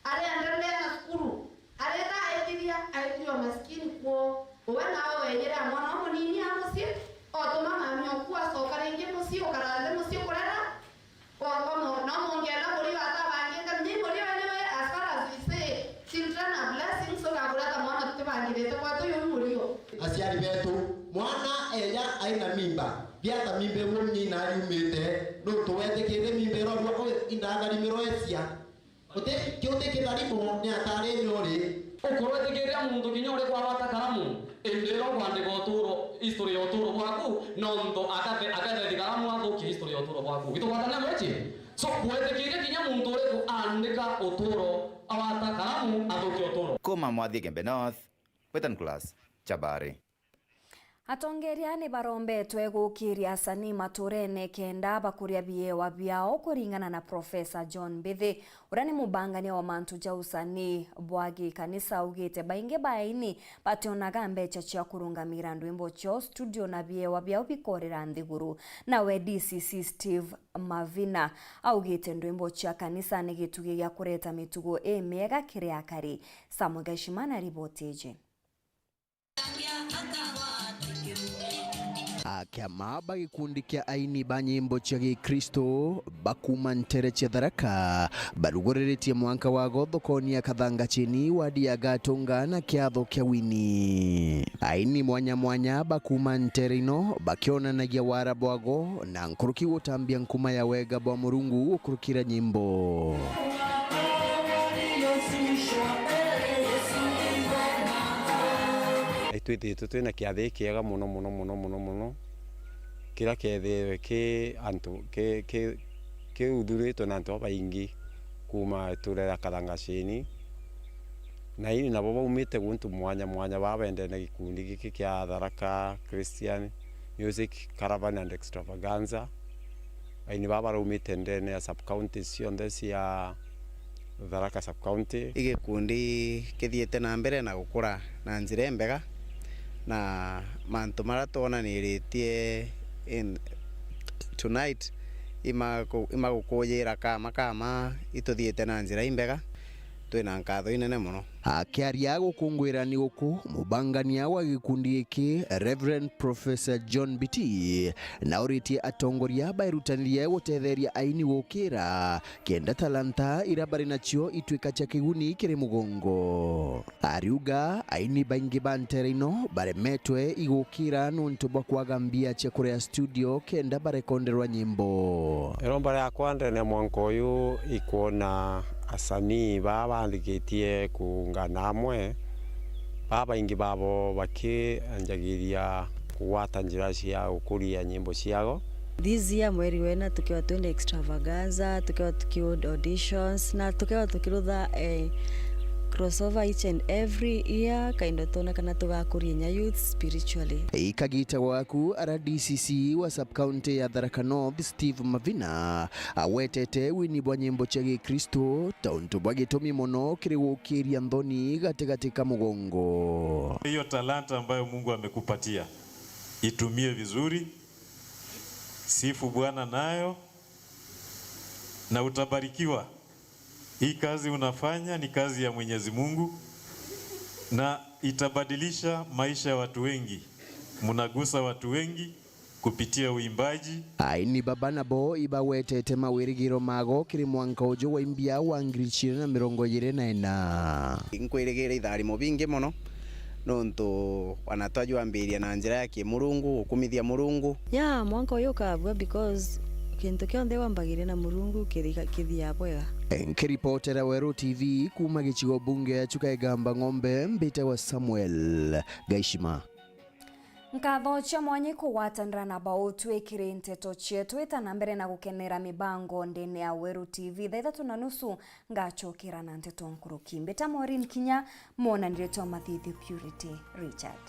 Ariendelea na cukuru, arita aithiria, aithiria umaskini kwoo. Uwe nawe wenyire a mwana umunini a mucii, otuma mami oku acoka ringi mucii, ukara nthi mucii kurera, okomo, no mungela murio atabangite, ni murio anyway, as far as we say, children are blessings, so gakura ta mwana tutibangirite kwetu, yu ni murio. Aciari betu, mwana eja Aina mimba, biata mimba iu nyina yumite, nuntu wetikite mimba irorua ui indatharimiro esia. Uti, kiuti kitharimo ni atari nyori. Ukurwitikiria muntu kinya uriku awata karamu, indi ira ukwandika uturo, history ya uturo bwaku, nontu akathe-, akathethi karamu athukie history ya uturo bwaku. Itugwatane mwichi? So, kwitikiria kinya muntu uriku aandika uturo, awata karamu, athukie uturo. Kuma Mwathi Gembe North, Western Class, Chabari. Atongeria ni barombetwe gukiria asanii maturene kenda bakuria biewa biao kuringana na Professor John Mbithi, uria ni mubangania wa mantu ja usanii bwa gikanisa. Augite baingi ba aini bationaga mbecha cia kurungamira ndwimbo ciao studio na biewa biao bikorera nthiguru. Nawe D C C Steve Mavina augite ndwimbo cia kanisa ni gitugi gia kureta mitugo imiega kiri akari. Samuel Gaishima na riboti iji. Akiama ba gikundi kia aini ba nyimbo cia Gikristo ba kuuma ntere cia Tharaka baruguriritie mwanka wago thokoni ya Kathangachini, wadi ya Gatunga na kiatho kia Wini. Aini mwanya mwanya ba kuuma ntere ino bakionanagia wara bwago na nkuruki gutambia nkuma ya wega bwa Murungu gukurukira nyimbo. Itwithitwe twina kiathi kiega mono, mono, mono, mono, mono, kiria kiethirwe ki antu, ki, ki, kiuthuritwe na antu babaingi kuuma itura ria Kathangachini. Na ini nabo baumite guntu mwanya mwanya, baa bendene gikundi giki kia Tharaka Christian Music Caravan and Extravaganza. Aini baa baraumite ndene ya sub-counties cionthe cia Tharaka sub-county. I gikundi kithiite na mbere na gukura na njira imbega, na mantu maria twonaniritie in tonight imaku-, imagukuyira kama kama ituthiite na njira imbega. Twina nkatho inene mono. Akiaria gukungwirani guku, mubangania wa gikundi giki, Reverend Professor John Biti, nauritie atongoria bairutanirie gutetheria aini gukira, kenda talanta iria bari nacio itwika cia kiguni kiri mugongo. Ariuga aini baingi ba ntere ino baremetwe igukira nuntu bwa kwaga mbia cia kuria studio kenda barekonderwa nyimbo. Iromba riakwa ndene mwanka uyu ikwona asanii baa baandikitie kuungana amwe, babaingi babo bakianjagiria kugwata njira cia gukuria nyimbo ciao. This year, mweri wena, tukiwa twina extravaganza, tukiwa tukihold auditions, na tukiwa tukirutha, eh, crossover each and every year, kaindo tuone kana tugakuria inya youth spiritually. Ikagita gwaku, R D C C wa sub-county ya Tharaka North, Steve Mavina, agwetete wini bwa nyimbo cia Gikristo ta untu bwa gitumi mono kiri gukiria nthoni gatigati ka mugongo. Hiyo talanta ambayo Mungu amekupatia, itumie vizuri, sifu Bwana nayo, na utabarikiwa. Hii kazi unafanya ni kazi ya Mwenyezi Mungu, na itabadilisha maisha ya watu wengi. Mnagusa watu wengi kupitia uimbaji. Aini baba nabo ibagwetete mawirigiro mago kiri mwanka uju wa imbia wa ngiri ijiri na mirongo ijiri na ina. Nkwirigira itharimo bingi mono, nontu wana twajwambiria na njira ya kimurungu, gukumithia Murungu. Ya, mwanka uyu ukabua because kintu kionthe wambagiria na Murungu kithika-, kithiaa bwega. Nkiripotera Weru T V kuuma gicigo bunge ya Chuka Igamba Ng'ombe, mbite wa Samuel Gaishima. Nkatho cia mwanya ikugwatanira na bau twikire nteto cietu. Ita na mbere na gukenera mibango ndene ya Weru T V. Thaa ithatu na nusu ngacokera na nteto nkuruki. Mbita Maureen Kinya, mwonanire twa mathithio Purity Richard.